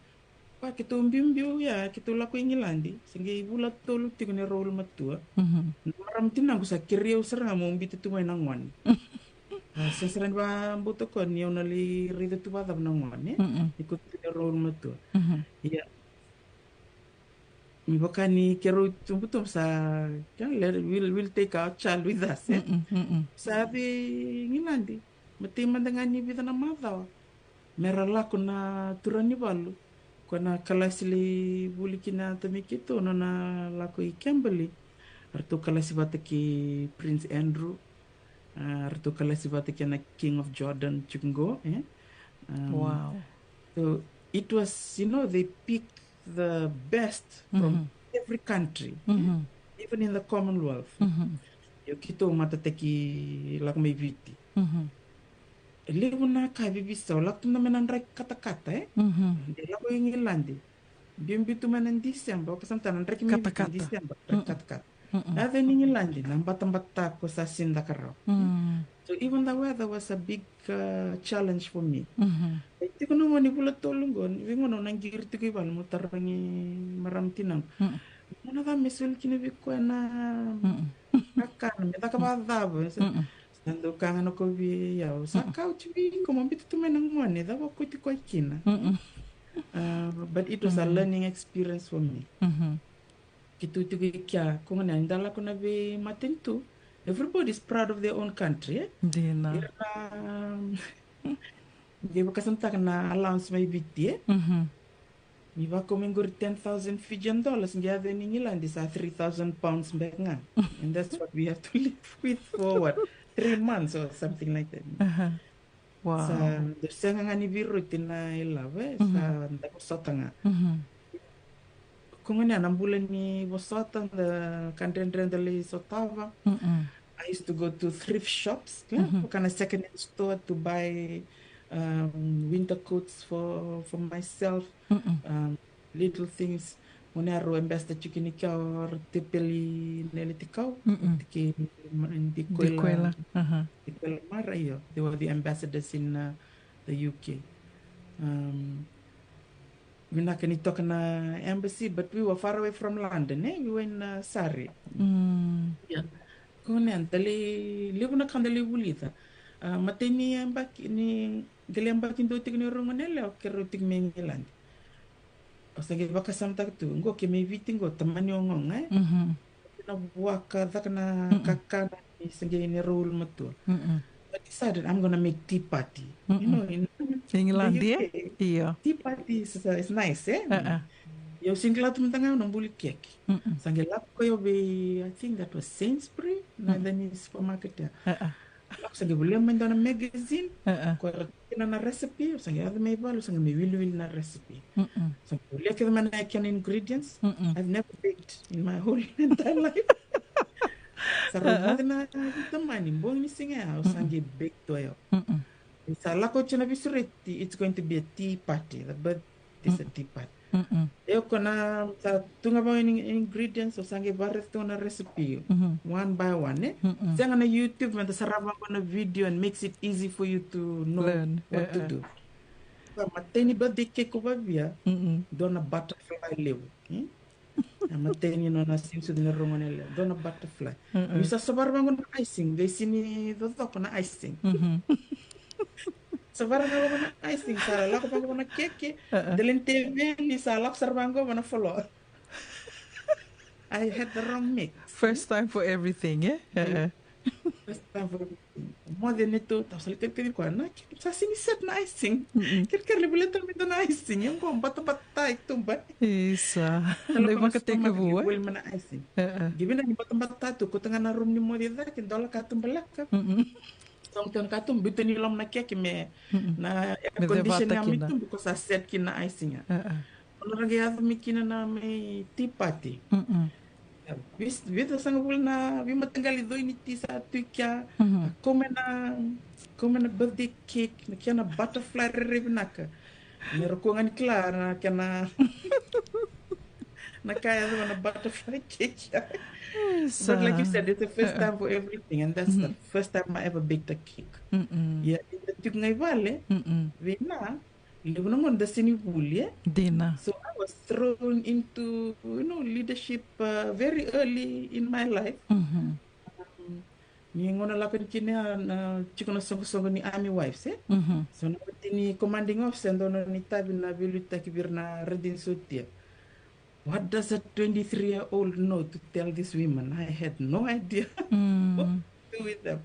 Koya keitou biubiu ya, keitou lako i Igiladi, se qai vula tolu tiko neirau ulumatua. Mhm. Na marama tinaqu sa kerei au sara ga meu biuta tu mai na gone. A, sega sara ni vakabauta koya ni au na lai raica tu vakacava na gone. Mm-mm. Ni ko tu neirau ulumatua. Mhm. Ia. Me vaka ni keirau tubutubu sa, kena, let, we'll, we'll take our child with us, eh? Mm-mm, mm-mm. Sa vei Igiladi. Matai mada ga ni vica na macawa. Mera lako na turaga ni valu. Ko na kalasi lai vuli kina na tama i keitou, nona lako i Kimberley. Eratou kalasi vata kei Prince Andrew. Ah, eratou kalasi vata kei na King of Jordan, tiko qo, eh? Um, Wow. So, it was, you know, they picked the best from Mhm. every country, eh? Mhm. Even in the Commonwealth. Mhm. Io, keitou matataki lako mai Viti. Mhm. E levu na ka e veiveisau, lako tu na me na draki katakata, eh? Mhm. De lako i Igiladi. Biubiu tu mai na December, vakasamataka na draki mai Viti Katakata. December, draki Mm-mm. katakata. Mm-mm. Yaco i Igiladi, na batabata ko sa sega ni caka rawa. Mm. So even the weather was a big, uh, challenge for me. Mhm. E tiko na gauna ni vula tolu qo, ni veigauna au na qiri tiko i vale, meu tarogi marama tinaqu. Mm. Gauna cava me soli kina vei koya na Mm-mm. kakana, me caka vakacava. Sa, Mm-mm. sa dau ka ga na ko vei au. Sa Mm-mm. kauti vei iko, mo biuta tu mai na gone, cava o kauti koya kina. Mm-mm. Uh, but it was a Mm. learning experience for me. Mhm. Keitou tiko i kea, ko gona ni da lako na veimatanitu. Everybody is proud of their own country, eh? Dina. Ira na, qai vakasamataka na allowance mai Viti, eh? Mhm. Ni vaka mai qori ten thousand Fijian dollars, qai yaco i Igiladi sa three thousand pounds beka ga. And that's what we have to live with for what? Three months or something like that. Aha. Wow. Sa dau sega ga ni veirauti na ilavo, eh, sa Mhm. da vosota ga. Mhm. Ko gona na bula ni vosota, da ka dredre da lai sotava. Mm-mm. I used to go to thrift shops, yeah, Mhm. ko na second hand store to buy, um, winter coats for, for myself. Mm-mm. Um, little things. Mo ni aro ambassador tiko ni kau, aro tepeli nele tikau. Mm-mm. Tiki ma-, di Di koila, koila. Aha. Di koila mara, io. They were the ambassadors in, uh, the U K. Um, vinaka ni toka na embassy, but we were far away from London, eh? We were in, uh, Surrey. Mm. Yeah. Ko na da lai, levu na ka da lai vulica. Uh, matai ni yabaki, ni qai lai yabaki dua tiko ni rua gone yalewa, keirau tiko mai Igiladi. Au sa qai vakasamataka tu, qo ke mai Viti qo, tamani ogaoga, eh? Mhm. Na vuaka, caka na Mm-mm. kakana, ni sa qai neirau ulumatua. Mm-mm. I decided I'm gonna make tea party. You Mm-mm. know, in, in the Igiladi, U K, eh? Io. Tea party is, uh, is nice, eh? Uh-uh. Io, sega ni kila tu mada ga au na buli keke. Mm-mm. Sa qai lako koya vei, I think that was Sainsbury, na Mm. the new supermarket, yeah. Uh-uh. Au sa qai volia mai dua na magazine. Ko era kina na recipe, au sa qai yaco mai vale, au sa qai mai wiliwili na recipe. Sa qai volia kece mai na kena ingredients. I've never baked in my whole entire life. Sa rau moce na tamani, bogi ni siga ya, au sa qai bake tu ya. Ni sa lako oti na veisureti, it's going to be a tea party. The birth This a tea party. E o koya na sa tu ga vaqo na ingredients, au sa qai vakaraica tu na recipe one by one, e. Sega na YouTube, meda sarava vaqo na video and makes it easy for you to know what to do. Sa matai ni birthday cake ko vavia, dua na butterfly levu. A matai ni nona sini sucu ni rogo ni levu, dua na butterfly. Ni sa savara vaqo na icing, qai sini cocoko na icing. Savara vaqo na icing, sa lako vaqo na keke. Dela ni teveli, sa lako sara vaqo na flour. I had the wrong mix. First time for everything, e? First time for everything. Moce ni tu, tau sa lai kaci koya na, sa sini set na icing. Kerekere levu, levu tale mai dua na icing. Ia qo batabata i tuba. Isa. Dai vakatekivu, e? Voli mai na icing. Qai vinaka ni batabata tu, kauta ga na room ni moce i cake, dola katuba leka. Sa qai kauta na katuba, biuta ni loma na keke me na air condition ya mai tuba, ko sa set kina na icing ya. Au na qai yaco mai kina na mai tea party. Vica, vica sagavulu na veimataqali coi ni tea sa tu i kea. Kau mai na, kau mai na birthday cake, na kena butterfly rairai vinaka. Me ra kua ga ni kila na kena, na ka e yaco na butterfly cake ya. But like you said, it's the first time for everything, and that's the first time I ever baked a cake. Ia, eda tiko ga i vale, vei na, levu na gauna da sini vuli, e? Dina. So I was thrown into, you know, leadership, uh, very early in my life. Um, ni gauna lako yani kina na tiko na soqosoqo ni Army Wives, e? So na wati ni commanding officer, dua na nona itavi na veiliutaki vei ira na radini sotia. What does a twenty-three-year-old know to tell these women? I had no idea what to do with them.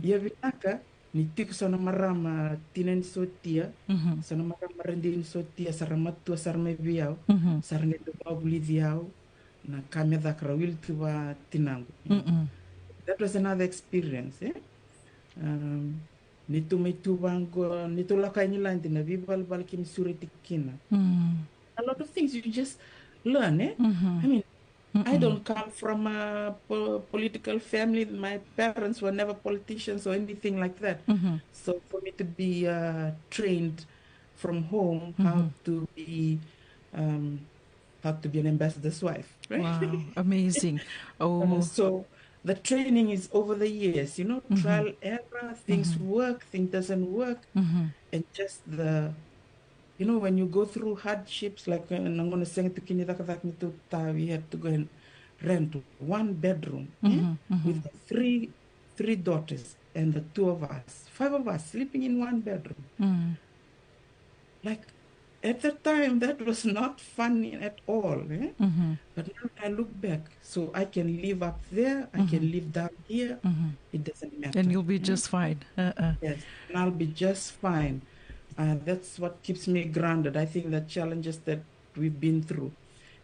Ia vinaka, ni tiko so na marama tina ni sotia, so na marama radini sotia, sa ra matua sara mai vei au, sa ra qai dau vakavulici au, na ka me caka ra wili tu vakatinaqu. That was another experience, e? Um, ni tu mai tu vaqo, ni tu lako i England, na veivalevale keimami sureti kina. A lot of things you just learn, e? I mean, I don't come from a po-, political family. My parents were never politicians or anything like that. So for me to be, uh, trained from home how to be, um, how to be an ambassador's wife, right? Wow, amazing. Uh, so the training is over the years, you know, trial, error, things work, things doesn't work, and just the, you know, when you go through hardships, like, uh, na gauna sega tu kina ni cakacaka ni tuta, we had to go and rent one bedroom, eh, with the three, three daughters and the two of us, five of us sleeping in one bedroom. Like, at the time, that was not funny at all, eh? But now I look back, so I can live up there, I can live down here, it doesn't matter. And you'll be just fine. Yes, and I'll be just fine. Uh, that's what keeps me grounded. I think the challenges that we've been through.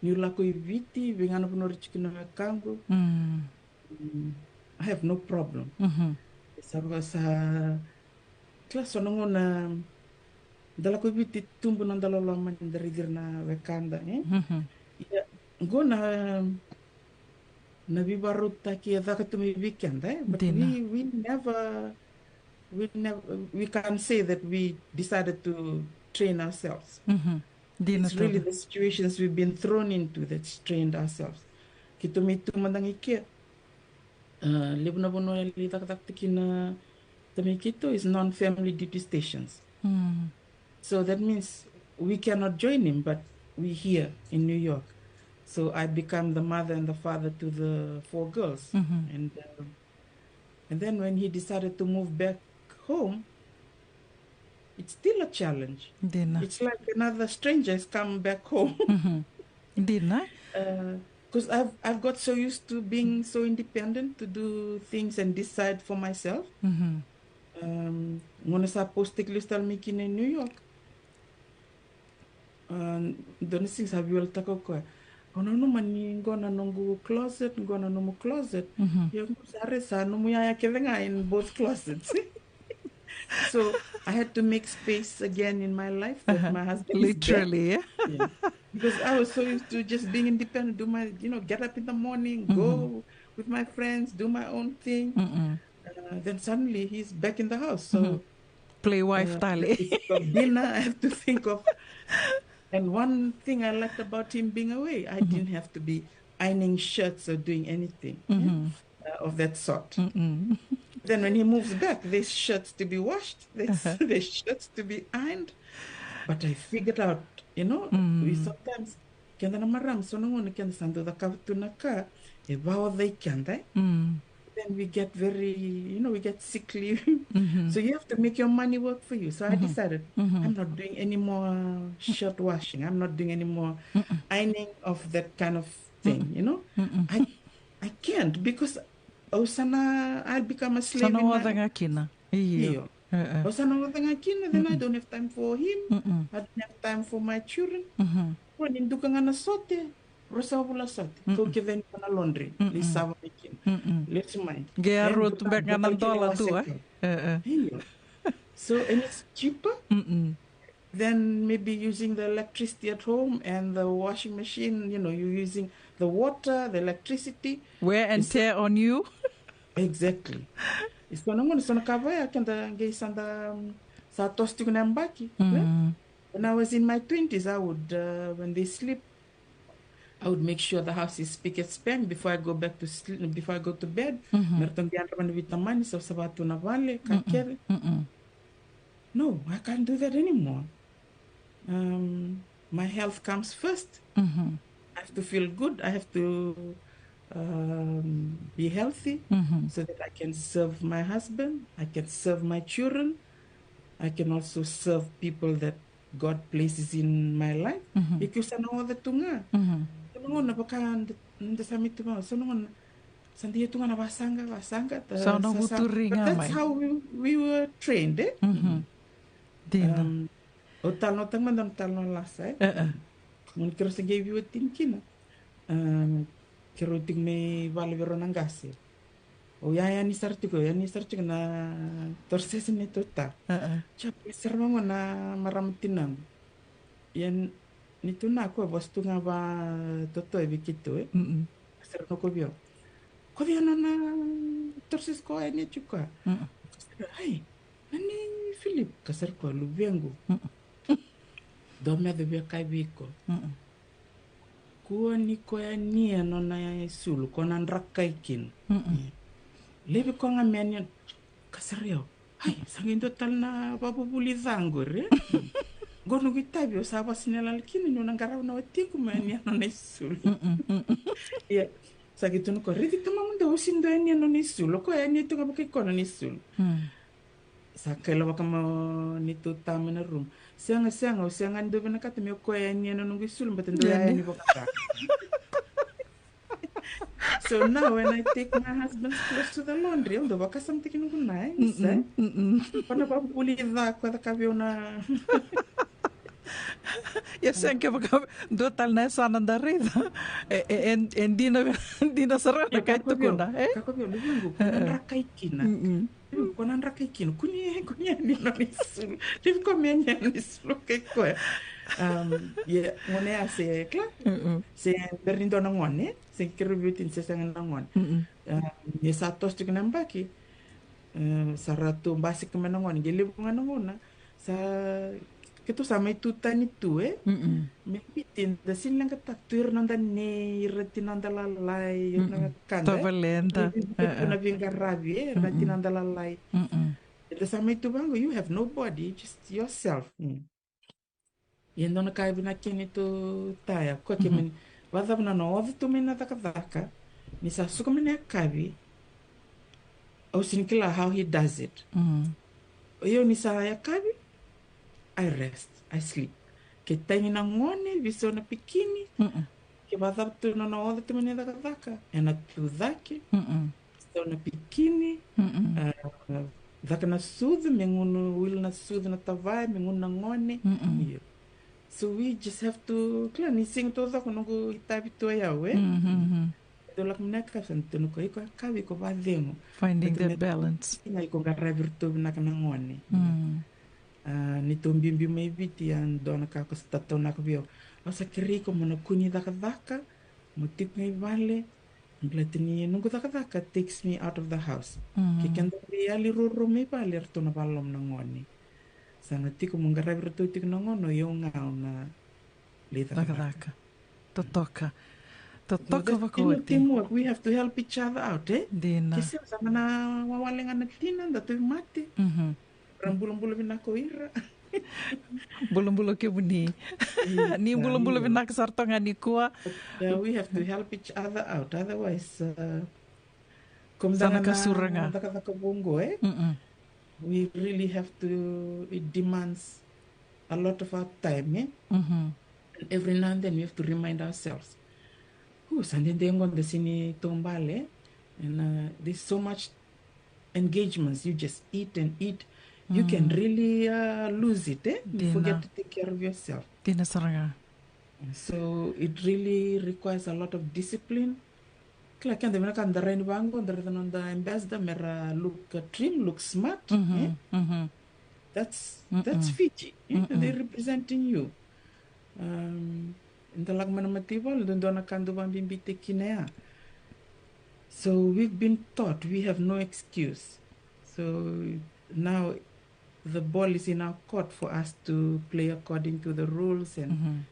Niu lako i Viti, vei ga na vanua ra tiko kina na wekaqu. Mm, I have no problem. Sa vaka sa, kila, so na gauna da lako i Viti, tubu noda loloma ni da raici ira na wekada, eh? Ia, qo na, na veivakarautaki e caka tu mai vei keda, eh? But we, we never, we never, we can't say that we decided to train ourselves. It's really the situations we've been thrown into that strained ourselves. Keitou mai tu mada ga i ke. Uh, levu na vanua e lai cakacaka tu kina tamai keitou is non-family duty stations. So that means we cannot join him, but we here in New York. So I become the mother and the father to the four girls. And, uh, and then when he decided to move back home, it's still a challenge. Dina. It's like another stranger has come back home. Dina. Uh, 'cause I've, I've got so used to being so independent to do things and decide for myself. Um, gauna sa post-taki lesu tale mai kina i New York. Uh, dua na siga sa veiwalataka o koya. Au nanuma ni qo na noqu closet, qo na nomu closet. Ia qo sa raica sa nomu yaya kece ga in both closets. So I had to make space again in my life that my husband is there. Literally, yeah. Yeah. Because I was so used to just being independent, do my, you know, get up in the morning, go with my friends, do my own thing. Uh, then suddenly he's back in the house. So Play wife tale. Dinner, I have to think of. And one thing I liked about him being away, I didn't have to be ironing shirts or doing anything, yeah, uh, of that sort. Then when he moves back, there's shirts to be washed, there's, there's shirts to be ironed. But I figured out, you know, we sometimes, keda na marama, so na gauna keda sa dau cakava tu na ka e vaoca i keda, eh? Then we get very, you know, we get sickly. So you have to make your money work for you. So I decided I'm not doing any more shirt washing. I'm not doing any more ironing of that kind of thing, you know. I, I can't because au sa na, I'll become a slave Sa na in my oca ga kina. Io. Io. Au sa na oca ga kina, then I don't have time for him. I don't have time for my children. Rua ni duka ga na sote, rua sa vula sote. Kau kece ni na laundry, ni sava mai kina. Lesu mai. Qai a rua tu beka ga na dola tu, eh? Io. So, and it's cheaper than maybe using the electricity at home and the washing machine, you know, you're using the water, the electricity. Wear and tear on you. Exactly. Isa na gauna, sa na ka vaya keda qai sa da, um, sa toso tiko na yabaki, eh? When I was in my twenties, I would, uh, when they sleep, I would make sure the house is spick and span before I go back to sleep, before I go to bed. Me ratou qai yadra mai na veitamani, savasava tu na vale, ka kece. No, I can't do that anymore. Um, my health comes first. I have to feel good. I have to, um, be healthy so that I can serve my husband. I can serve my children. I can also serve people that God places in my life. Ia keu sa na oca tu ga. So na gauna vaka da, da sa mai tu ga, so na gauna sa da ia tu ga na vasaqa, vasaqa, da Sa na vuturi ga mai. That's how we, we were trained, eh? Dina. Um, o talanoataka mada na talanoa lasa, eh? Gauna keirau sa qai veiwatini kina. Um, keirau tiko mai vale vei rau na qase. Au yayani sara tiko, yayani sara tiko na torosese ni neitou ta. Japa, sara vaqo na marama tinaqu. Ia neitou na koya vosa tu ga vatotoe vei keitou, eh? Sara na koya vei au. Koya vei au na torosese ko yani tiko. Ai, nani Philip, ka sara koya luvequ. Dou me yaco via kai vei iko. Kua ni koya ni a nona isulu, ko na drakai kina. Levi ko ga me a ni a, ka sara yau. Ai, sa qai dua tale na vavuvuli ca qori, eh? Qo noqu itavi, au sa vasinelala kina, niu na qarava na watiqu me a ni a nona isulu. Ia, sa qai tukuna ko, raici tamamu dau usi dua a ni a nona isulu, ko a ni tu ga vakai ko nona isulu. Sa kaila vaka mo ni tu tama na room. Sega, sega, au sega ni dau vinakata me o koya yani ena noqu isulu, baleta dau yani vaka. So now when I take my husband's clothes to the laundry, au dau vakasamataki noqu na, eh, ni sa. Ko na vavuli ca ko caka vei au na. Ia sega kevaka dua tale na yasana da raica. E, e, e, e dina, dina sara na ka e tukuna, eh? Ka ko vei au, luvequ, ko na drakai kina. Ko na drakai kina, kua ni, kua ni yani nona isulu. Levu ko me yani nona isulu kei koya. Um, ia, gone ya se kila. Se bera ni dua na gone, se keirau veiwatini se sega na gone. Um, ia sa toso tiko na yabaki. Um, sa ratou basika mai na gone, qai levu ga na gauna. Sa keitou sa mai tu tani tu, eh? Me Viti, da sega ni leqataka tu ira na noda nei, ira na tinadola lalai, ira na wekada, eh? Tavaleda. Ira na veiqaravi, eh? Ira na tinadola lalai. Da sa mai tu vaqo, you have nobody, just yourself. Ia dua na ka e vinaka kina neitou ta ya, koya ke mani vakacava na nona oca tu mai na cakacaka, ni sa suka mai na yakavi, au sega ni kila how he does it. O yau ni sa yakavi, I rest, I sleep. Ke tagi na gone, veisau na pikini, ke vakacava tu na nona oca tu mai na cakacaka, ena tu cake, veisau na pikini, ah, caka na sucu, me gunu, wili na sucu na tavaya, me gunu na gone. Io. So we just have to, kila ni siga taucoko noqu itavi tu o yau, e? Mhm. Dou lako mai na yakavi sa dou tukuna o iko yakavi iko vacegu. Finding that balance. Siga iko qaravi iratou vinaka na gone. Mm. A, ni tou biubiu mai Viti, a dua na ka ko sa tataunaka vei au. Au sa kerei iko mo na kua ni cakacaka, mo tiko ga i vale, baleta ni noqu cakacaka takes me out of the house. Mm. Ke keda veiyali ruarua mai vale, eratou na vakaloloma na gone. Sa na tiko mo qaravi iratou tiko na gone, o yau ga au na lai cakacaka. Cakacaka. Totoka. So totoka that's, you know, vakaoti. Teamwork. We have to help each other out, e? Dina. Ke sega, sa na wawale ga na tina, da tauvimate. Mhm. Ra bulabula vinaka o ira. Bulabula o kemuni. Ni bulabula vinaka sara toka ga nikua. But, uh, we have to help each other out. Otherwise, uh, ko mada ga na kasura ga na cakacaka vou qo, e? Mm-mm. We really have to, it demands a lot of our time, e? Mm-hmm. And every now and then we have to remind ourselves, "Ooh, sa dede qo da sega ni taubale." And, uh, there's so much engagements, you just eat and eat. You can really, uh, lose it, e? You forget to take care of yourself. Dina sara ga. So it really requires a lot of discipline. Kila keda vinaka da rai ni vaqo, da raica noda ambassador, me ra look, uh, trim, look smart, e? Mhm. That's, that's Fiji, e? They're representing you. Um, da lako mai na mataivalu, dodonu na ka dau vakabibitaki kina ya. So we've been taught we have no excuse. So now the ball is in our court for us to play according to the rules and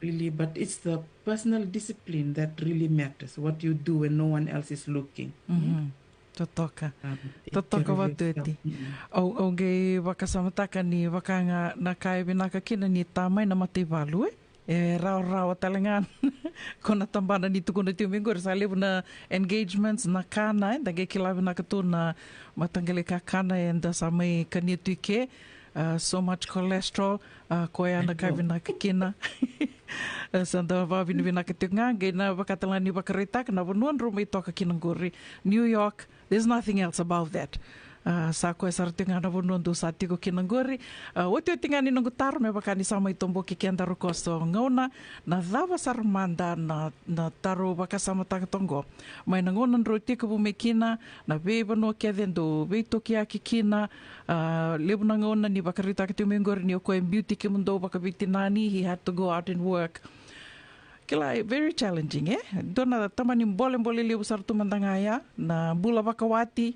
really, but it's the personal discipline that really matters. What you do when no one else is looking. Mhm. Totoka. Um, take care of yourself. Totoka vatueti. Mm-mm. Au, au qai vakasamataka ni vaka ga na ka e vinaka kina ni ta mai na mataivalu, e? E rawarawa tale ga. Ko na tabana ni tukuna tiko mai qori sa levu na engagements, na kana, e, da qai kila vinaka tu na mataqali kakana eda sa mai kania tu i ke. Uh, so much cholesterol, uh, koya na ka vinaka kina. Uh, sa da vakavinavinaka tiko ga, qai na vakatale ga ni vakaraitaka na vanua drau mai toka kina qori, New York, there's nothing else above that. Uh, sa koya sara tiko ga na vanua dou sa tiko kina qori. Uh, otioti ga ni noqu taro, me vaka ni sa mai toboki keda rokoso gauna, na cava sara mada na, na taro vakasamataka toqo? Mai na gauna drau tekivu mai kina, na veivanua kece dou veitokiyaki kina, a, levu na gauna ni vakaraitaka tiko mai qori ni o koya e biuti kemudou vakaveitinani, he had to go out and work. Kila, very challenging, e? Dua na tamani bolebole levu sara tu mada ga ya, na bula vakawati,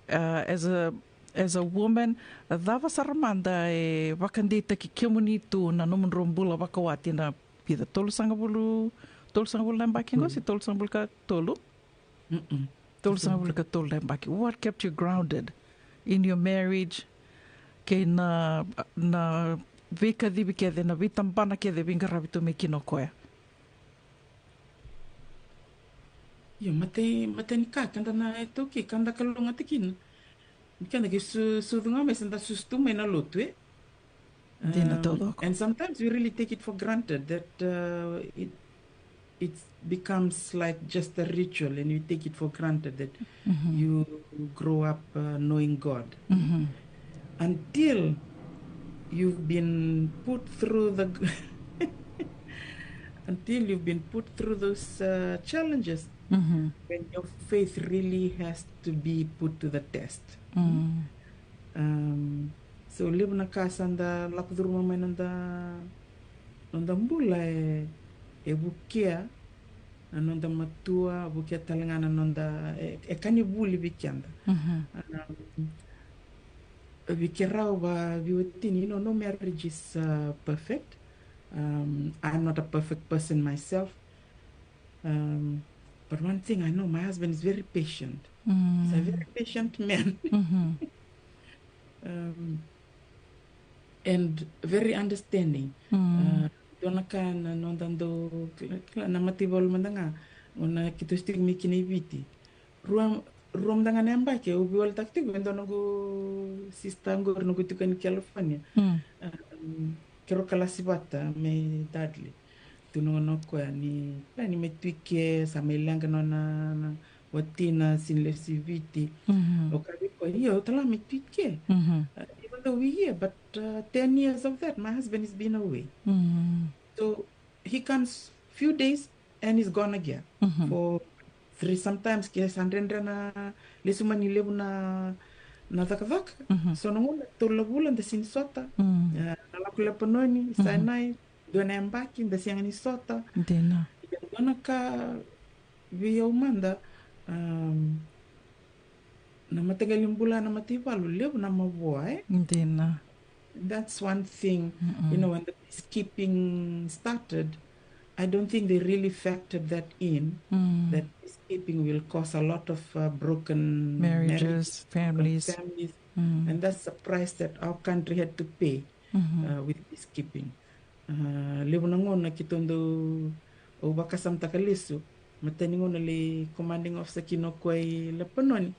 a, as a, as a woman, a cava sara mada e vakadeitaki kemuni tu na nomudrau bula vakawati na vica, tolusagavulu, tolusagavulu na yabaki qo, se tolusagavulu ka tolu? Mm-mm. Tolusagavulu ka tolu na yabaki. What kept you grounded in your marriage? Kei na, na veikacivi kece, na veitabana kece veiqaravi tu mai kina o koya. Io, matai, matai ni ka, keda na iTaukei, ka da kalougata kina. Keda ke su-, sucu ga mai, sa da susu tu mai na lotu, e? Dina taucoko. And sometimes we really take it for granted that, uh, it, it becomes like just a ritual, and you take it for granted that you grow up, uh, knowing God. Until you've been put through the, until you've been put through those, uh, challenges, when your faith really has to be put to the test. Um, so levu na ka sa da lako curuma mai noda, noda bula e, e vukea na noda matua, vukea tale ga na noda, e, e ka ni vuli vei keda. Um, vei keirau vaveiwatini, you know, no marriage is, uh, perfect. Um, I'm not a perfect person myself. Um, but one thing I know, my husband is very patient. He's a very patient man. Um, and very understanding. Uh, dua na ka na noda dau, kila, kila, na mataivalu mada ga, gauna keitou se tiko mai kina i Viti. Rua, rua mada ga na yabaki au veiwaletaka tiko vei dua noqu sister qori, noqu tiko ni California. Um, keirau kalasi vata mai Dudley. Tu na gauna o koya ni, kila, ni mai tu i ke, sa mai leqa nona, na watina, sega ni lesu i Viti. O kaya vei koya, io, au tala mai tu i ke. Uh, even Although we hear, but uh, ten years of that, my husband has been away. So he comes few days and he's gone again for three, sometimes ke sa dredre na lesu mai ni levu na na cakacaka. So na gauna tolu na vula da sini sota. Eh, na lako i Lepanoni, Sinai, dua na yabaki da sega ni sota. Dina. Ia dua na ka vei au mada, um, na mataqali bula na mataivalu levu na mavoa, eh? Dina. That's one thing. You know, when the peacekeeping started, I don't think they really factored that in, that peacekeeping will cause a lot of uh, broken marriages, marriages, broken families. Families. And that's the price that our country had to pay uh, with peacekeeping. Uh, levu na gauna keitou dau, au vakasamataka lesu, matai ni gauna lai commanding officer kina o koya i Lepanoni.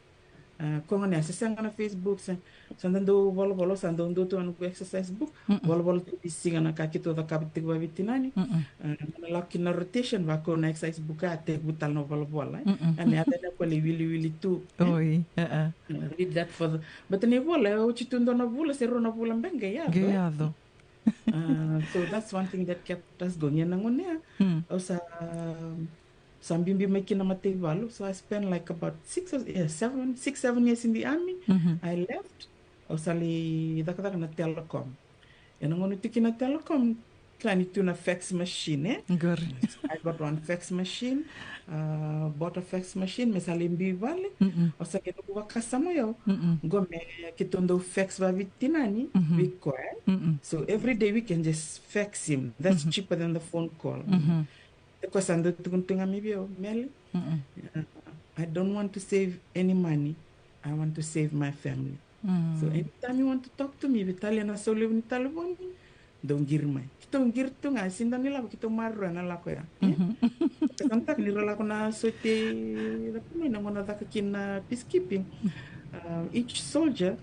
Uh, koya gona ya, se sega na Facebook, se sa da dau volavola, sa dau dua tu na noqu exercise book. Volavola tu e siga na ka keitou cakava tiko vaveitinani. Uh, na lako kina rotation, vaka na exercise book, a tekivu tale na volavola, eh. Ena yaco na koya lai wiliwili tu, eh. Oi, uh, read that for the, but na ivola e oti tu dua na vula se rua na vula beka e yaco, eh. Uh, so that's one thing that kept us going. Ia na gauna ya, au sa, um, sa biubiu mai kina mataivalu. So I spent like about six or, yeah, seven, six, seven years in the army. I left. Au sa lai cakacaka na Telecom. Ia na gauna tiko na Telecom, kila ni tu na fax machine, eh? Qori. I got one fax machine, uh, bought a fax machine, me sa lai biu i vale. Au sa qai noqu vakasama o yau. Qo me keitou dau fax vaveitinani vei koya. So every day we can just fax him. That's cheaper than the phone call. Koya sa dau tukuna tu ga mai vei au, Meli, uh, I don't want to save any money. I want to save my family. So anytime you want to talk to me, veitalia na sau levu ni talevoni, dou qiri mai. Keitou qiri tu ga, sega ni lako, keitou maroroya na lako ya. Ka sa mataka ni ra lako na sotia, na gauna caka kina peacekeeping. Uh, each soldier,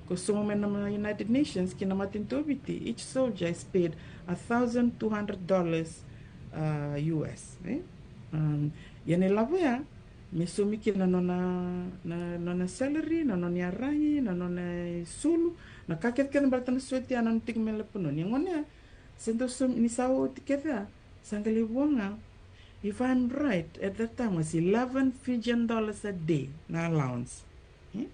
ko sauma mai na United Nations ki na matanitu o Viti, each soldier is paid a thousand two hundred dollars, uh, U S, eh? Um, ia na ilavo ya me saumi kina na nona, na nona salary, na nona iyaragi, na nona isulu, na ka kecekece baleta na sotia, na nona tiko mai Lepanoni. Ia gauna ya, se dau saumi, ni sa oti kece ya, sa qai lai vua ga. If I'm right, at that time was eleven Fijian dollars a day na allowance. Eh?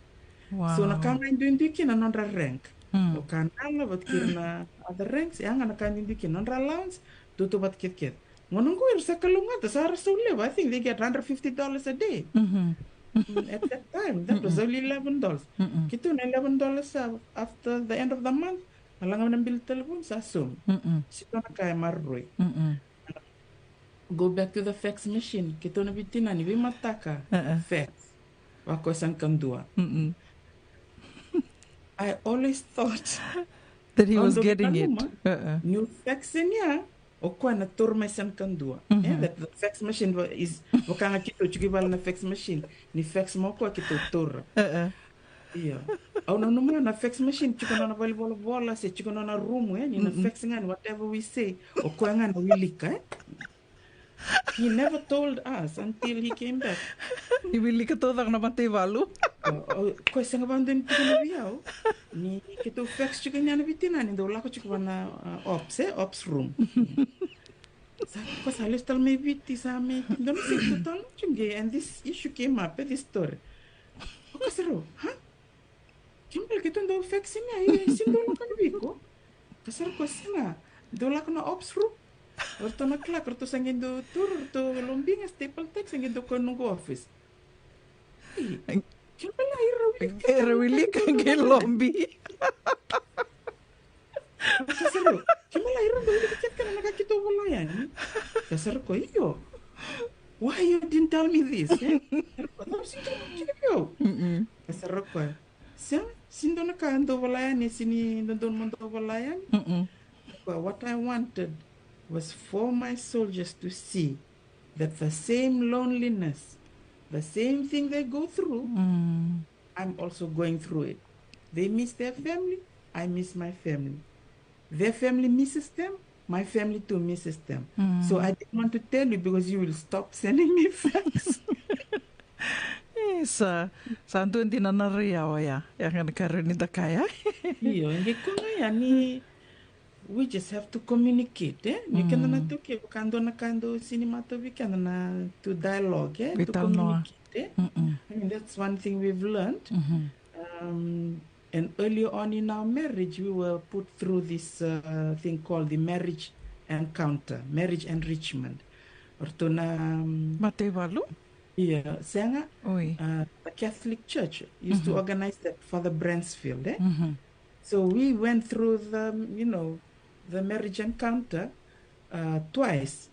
So na ka ga e duidui kina na nodra rank. O Kanala vata kei ira na other ranks, ya ga na ka e duidui kina na nodra allowance, tautauvata kecekece. Gauna qo era sa kalougata, sa ra sau levu. I think they get hundred fifty dollars a day. Mm, at that time, that was only eleven dollars. Keitou na eleven dollars sa, after the end of the month, a laga na bill telefoni sa saumi. Sega na ka e maroroi. Go back to the fax machine. Keitou na veitinani, veimataka, fax. Vaka o Sani Kadua. I always thought that he was getting it. Niu fax-ina ya, o koya na taura mai Sani Kadua. Eh, that the fax machine is, vaka ga keitou tiko i vale na fax machine. Ni fax mai o koya keitou taura. Io. Au nanuma na fax machine tiko na nona valenivolavola se tiko na nona rumu, eh, ni na fax ga ni whatever we say. O koya ga na wilika, eh. He never told us until he came back. Ni wilika taucoko na mataivalu. O koya sega vakadua ni tukuna vei au ni keitou fax tiko ni na veitinani, dou lako tiko vua na ops, eh, ops room. Sa koya sa lesu tale mai Viti, sa mai dua na siga totolo tiko qai, and this issue came up, eh, this story. O koya sa rau, huh? Kemudou keitou dau fax-ina ya, e sega ni dau lako vei iko. Ka sa ra koya sega, dau lako na ops room. Ratou na clerk, ratou sa qai dau taura, ratou lobi ga staple tack, sa qai dau koya noqu office. Kemudou la ira wilika, ira wilika qai lobi. Ka sa ra, kemudou la ira dau wilika kece na ka keitou vola yani. Ka sa ra koya, io. Why you didn't tell me this, eh? Ka sa ra koya, sega, sega ni dua na ka dou vola yani, sega ni dodonu mo dou vola yani. But what I wanted was for my soldiers to see that the same loneliness, the same thing they go through, I'm also going through it. They miss their family, I miss my family. Their family misses them, my family too misses them. So I didn't want to tell you because you will stop sending me fax. Sa, sa dua dina na rai yawa ya. Ya ga na ka rawa ni da kaya. Io, e qai koya ga ya ni we just have to communicate, eh? Ni keda na tuki, ka dua na ka dau sini matau vei keda na to dialogue, eh? To communicate, eh? I mean, that's one thing we've learned. Um, and earlier on in our marriage, we were put through this uh, thing called the marriage encounter, marriage enrichment. Or to na, um, Mataivalu? Yeah, sega. Oi. Uh, the Catholic Church used to organize that, Father Bransfield, eh? So we went through the, you know, the marriage encounter uh, twice.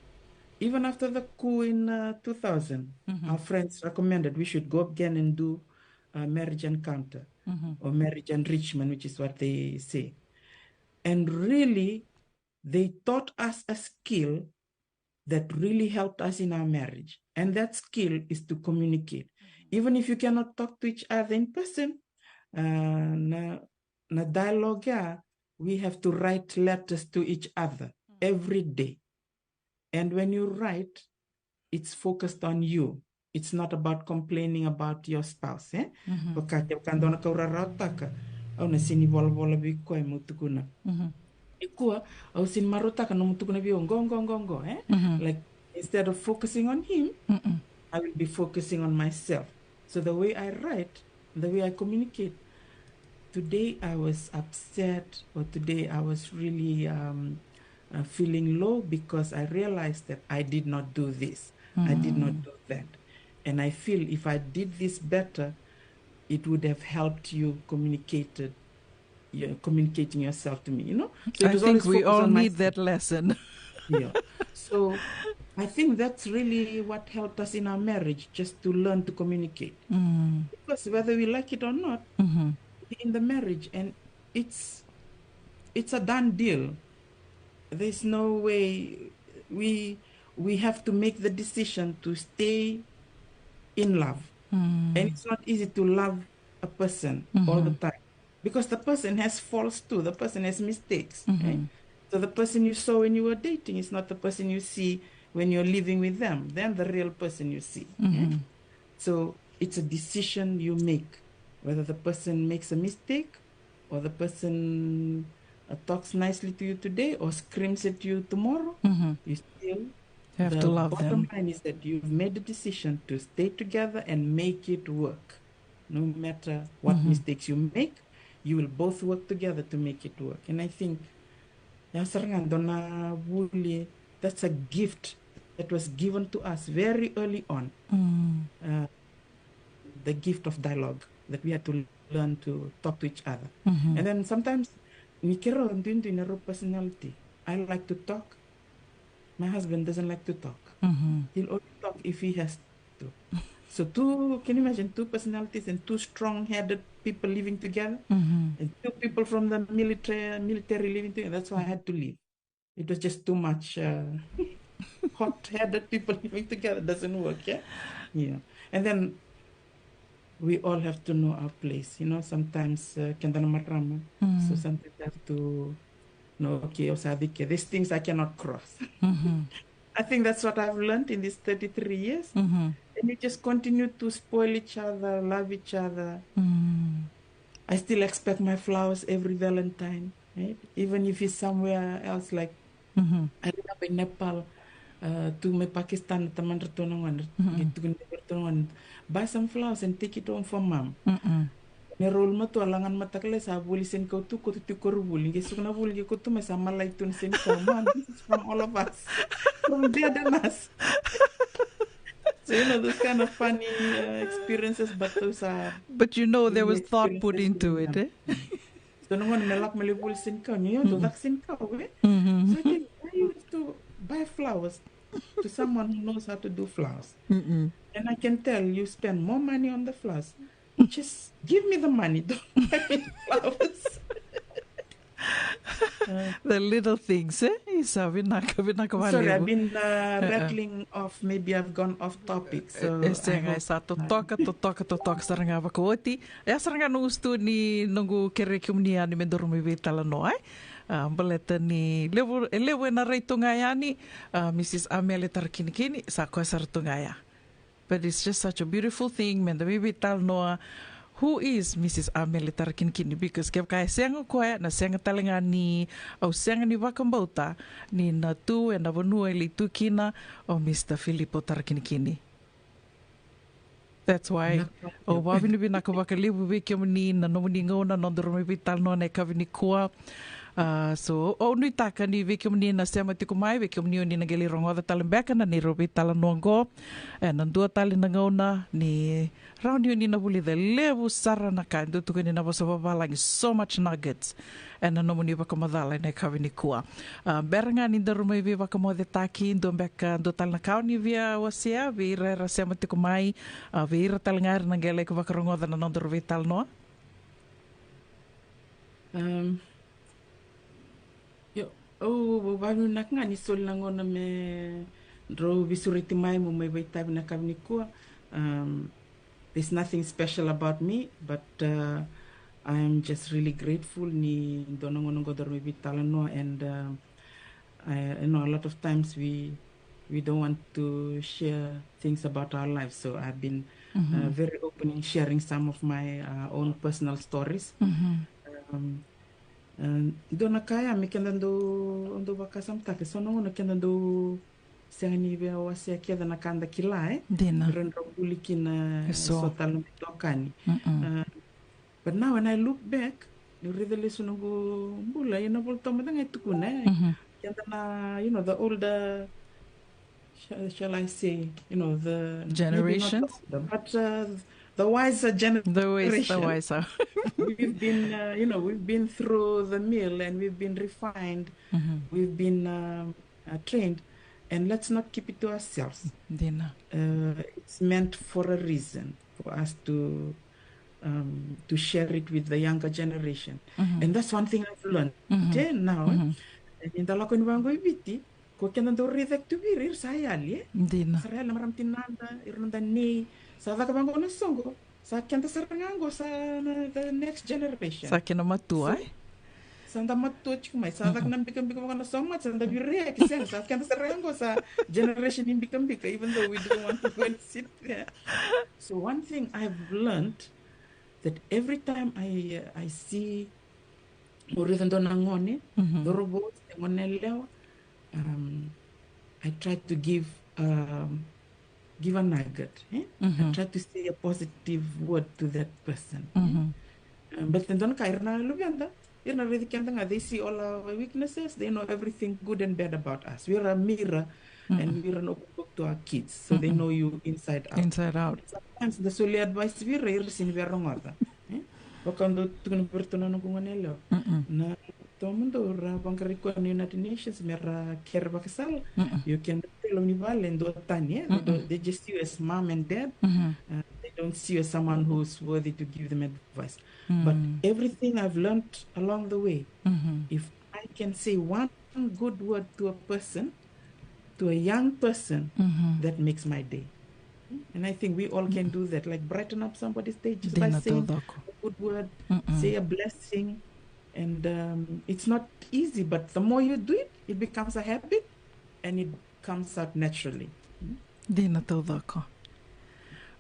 Even after the coup in uh, two thousand, our friends recommended we should go again and do a marriage encounter or marriage enrichment, which is what they say. And really, they taught us a skill that really helped us in our marriage. And that skill is to communicate. Even if you cannot talk to each other in person, uh, na, na dialogue ya, we have to write letters to each other every day. And when you write, it's focused on you. It's not about complaining about your spouse, eh? Vaka kevaka dua na ka au rarautaka, au na sini volavola vei koya meu tukuna. Nikua, au sini marautaka nomu tukuna vei au qo, qo, qo, qo, eh? Like, instead of focusing on him, I will be focusing on myself. So the way I write, the way I communicate, today I was upset, or today I was really um, uh, feeling low because I realized that I did not do this, I did not do that. And I feel if I did this better, it would have helped you communicated, you communicating yourself to me, you know? So it I was think always we focused all on need myself. That lesson. Yeah. So I think that's really what helped us in our marriage, just to learn to communicate. Because whether we like it or not, in the marriage, and it's it's a done deal. There's no way we we have to make the decision to stay in love. And it's not easy to love a person all the time, because the person has faults too, the person has mistakes, eh? So the person you saw when you were dating is not the person you see when you're living with them, then the real person you see, eh? So it's a decision you make, whether the person makes a mistake or the person uh, talks nicely to you today or screams at you tomorrow. You still, you have the to love bottom them. Line is that you've made the decision to stay together and make it work. No matter what mistakes you make, you will both work together to make it work. And I think ya sara ga dua na vuli, that's a gift that was given to us very early on. Uh, the gift of dialogue, that we had to learn to talk to each other. And then sometimes ni keirau duidui na rau personality. I like to talk. My husband doesn't like to talk. He'll only talk if he has to. So two, can you imagine two personalities and two strong-headed people living together? And two people from the military, military living together. That's why I had to leave. It was just too much uh, hot-headed people living together. Doesn't work, yeah? Yeah. And then we all have to know our place. You know, sometimes uh, keda na marama. So sometimes I have to know, okay, o sa dike, these things I cannot cross. I think that's what I've learned in these thirty-three years. And we just continue to spoil each other, love each other. I still expect my flowers every Valentine, right? Even if it's somewhere else, like I remember in Nepal, uh, tu mai Pakistan, na tamana ratou na gone, ke tukuni ratou na gone, buy some flowers and take it home for mom. Na rau matua lagana matakala sa vuli senikau tu, koto tu koru vuli, ke suka na vuli, ke koto mai sa malai tu na senikau, mom, this is from all of us, from dad and us. So, you know, those kind of funny uh, experiences, but those are... But you know, there was thought put into it, eh? So na gone me lako me lai vuli senikau, ni o tu caka senikau, eh? So I think, why you have to buy flowers to someone who knows how to do flowers? And I can tell you spend more money on the flowers. Just give me the money, don't buy me flowers. The little things, eh? Isa, vinaka, vinaka vakalevu. Sorry, I've been uh, rattling off. Maybe I've gone off topic. So e sega, e sa totoka, totoka, totoka sara ga vakaoti. E a sara ga noqu stu ni noqu kerei kemuni yani me daru mai veitalanoa, eh? A, baleta ni levu, e levu ena rai tu ga yani, a, Mrs Amele Tarakinikini, sa koya sara tu ga ya. But it's just such a beautiful thing, me da mai veitalanoa. Who is Mrs Amele Tarakinikini? Because kevaka e sega o koya, na sega tale ga ni, au sega ni vakabauta ni na tu ena vanua e lai tu kina o Mr Filipo Tarakinikini. That's why. Au vavinavinaka vakalevu vei kemuni na nomuni gauna, nodaru mai veitalanoa ena yakavi nikua. Uh, so, au nuitaka ni vei kemuni na sema tiko mai, vei kemuni oni na qai lai rogoca tale beka na neirau veitalanoa oqo, ena dua tale na gauna, ni rawa ni oni na vulica levu sara na ka e dau tukuni na vosa vavalagi, so much nuggets ena nomuni vakamacala ena yakavi nikua. Uh, bera ga ni daru mai veivakamocetaki, dua beka, dua tale na ka oni via wasea vei ira era sema tiko mai, uh, vei ira tale ga era na qai lai vakarogoca na nodaru veitalanoa. Um, io, au vavinavinaka ga ni soli na gauna me drau veisureti mai meu mai vakaitavi ena yakavi nikua. Um, there's nothing special about me, but, uh, I'm just really grateful ni dua na gauna qo daru mai veitalanoa, and, um, I, you know, a lot of times we we don't want to share things about our lives. So I've been, uh, very open in sharing some of my, uh, own personal stories. Um, uh, dua na ka ya me keda dau, dau vakasamataka, so na gauna keda dau sega ni via wasea kece na ka da kila, e? Dina. Ra dau buli kina, e, so tale na itokani. Uh, but now when I look back, niu raica lesu noqu bula, ena volatabu mada ga e tukuna, e? Keda na, you know, the older, shall, shall I say, you know, the, maybe not the older, but, uh, the wiser generation. The wiser. We've been, uh, you know, we've been through the mill and we've been refined. We've been, um, uh, trained, and let's not keep it to ourselves. Dina. Uh, it's meant for a reason for us to, um, to share it with the younger generation. And that's one thing I've learned. Te now, e, ni da lako ni vaqo i Viti, ko keda dau raica tu vei ira, ira sa yali, e? Dina. Sa ra yali na marama tinada, ira na noda nei, sa caka vaqo na soqo. Sa keda sara ga qo, sa na the next generation. Sa kena matua, e? Sa da matua tiko mai, sa caka na bikabika vaka na so much, sa da viriaki, sega, sa keda sara ga qo, sa generation ni bikabika, even though we don't want to go and sit there. So one thing I've learned that every time I, uh, I see, o raica dua na gone, cauravou, se gone yalewa, um, I try to give, um, give a nugget, e? I try to say a positive word to that person, e? Um, but then dua na ka, ira na luveda, ira na raici keda ga, they see all our weaknesses, they know everything good and bad about us. We are a mirror, and we are an open book to our kids, so they know you inside out. Inside out. Sometimes da solia advice vei ira, ira sega ni via rogoca, e? Vaka au dau tukuna vei iratou na noqu gone yalewa. Na taumada ra vaqarai koya na United Nations me ra kere vakasala. Io, keda i loma ni vale, duatani, e? They don't, they just see you as mom and dad. Uh, they don't see you as someone who's worthy to give them advice. But everything I've learned along the way, if I can say one good word to a person, to a young person, that makes my day. And I think we all can do that, like, brighten up somebody's day just by saying a good word, say a blessing. And, um, it's not easy, but the more you do it, it becomes a habit and it comes out naturally. Dina taucoko.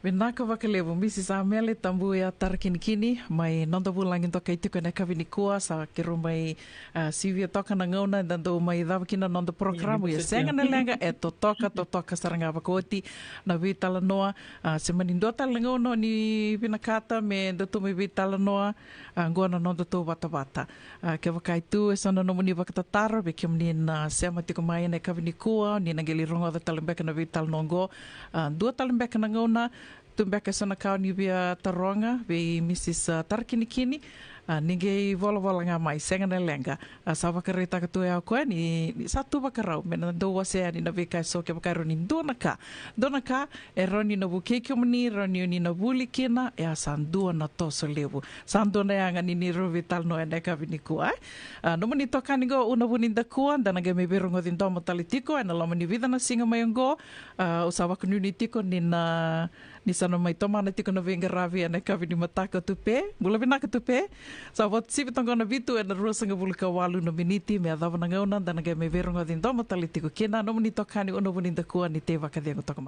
Vinaka vakalevu, Mrs Amele Tabuya Tarakinikini, mai noda vulagi dokai tiko ena yakavi nikua, sa keirau mai, ah, sivia toka na gauna eda dau mai cava kina na noda porokaramu. Ia, sega na leqa, e totoka, totoka sara ga vakaoti na veitalanoa. Ah, se mani dua tale na gauna o ni vinakata me datou mai veitalanoa, ah, qo na nodatou vatavata. Ah, kevaka e tu eso na nomuni vakatataro vei kemuni na sema tiko mai ena yakavi nikua, ni na qai lai rogoca tale beka na veitalanoa oqo. Ah, dua tale beka na gauna, tu beka eso na ka o ni via taroga vei Mrs, ah, Tarakinikini. Ah, ni qai volavola ga mai, sega na leqa. Ah, sa vakaraitaka tu ya o koya ni, ni sa tu vakarau me na dau wasea yani na veika eso, kevaka e rawa ni dua na ka, dua na ka e rawa ni na vukei kemuni, rawa ni oni na vuli kina, e a sa dua na toso levu. Sa dua na yaga ni neirau veitalanoa ena yakavi nikua, e? Ah, nomuni itokani qo, Una Vunidakua, da na qai mai veirogoci domo tale tiko ena loma ni vica na siga mai oqo. Ah, au sa vakanuinui tiko ni na, ni sa na mai tomana tiko na veiqaravi ena yakavi ni mataka, Tupe. Bula vinaka, Tupe. Sa vo sivi toka qo na vitu ena ruasagavulu ka walu na miniti me yacova na gauna da na qai mai veirogoci domo tale tiko kina. Nomuni itokani, Una Vunidakua, ni tei vakacegu toka.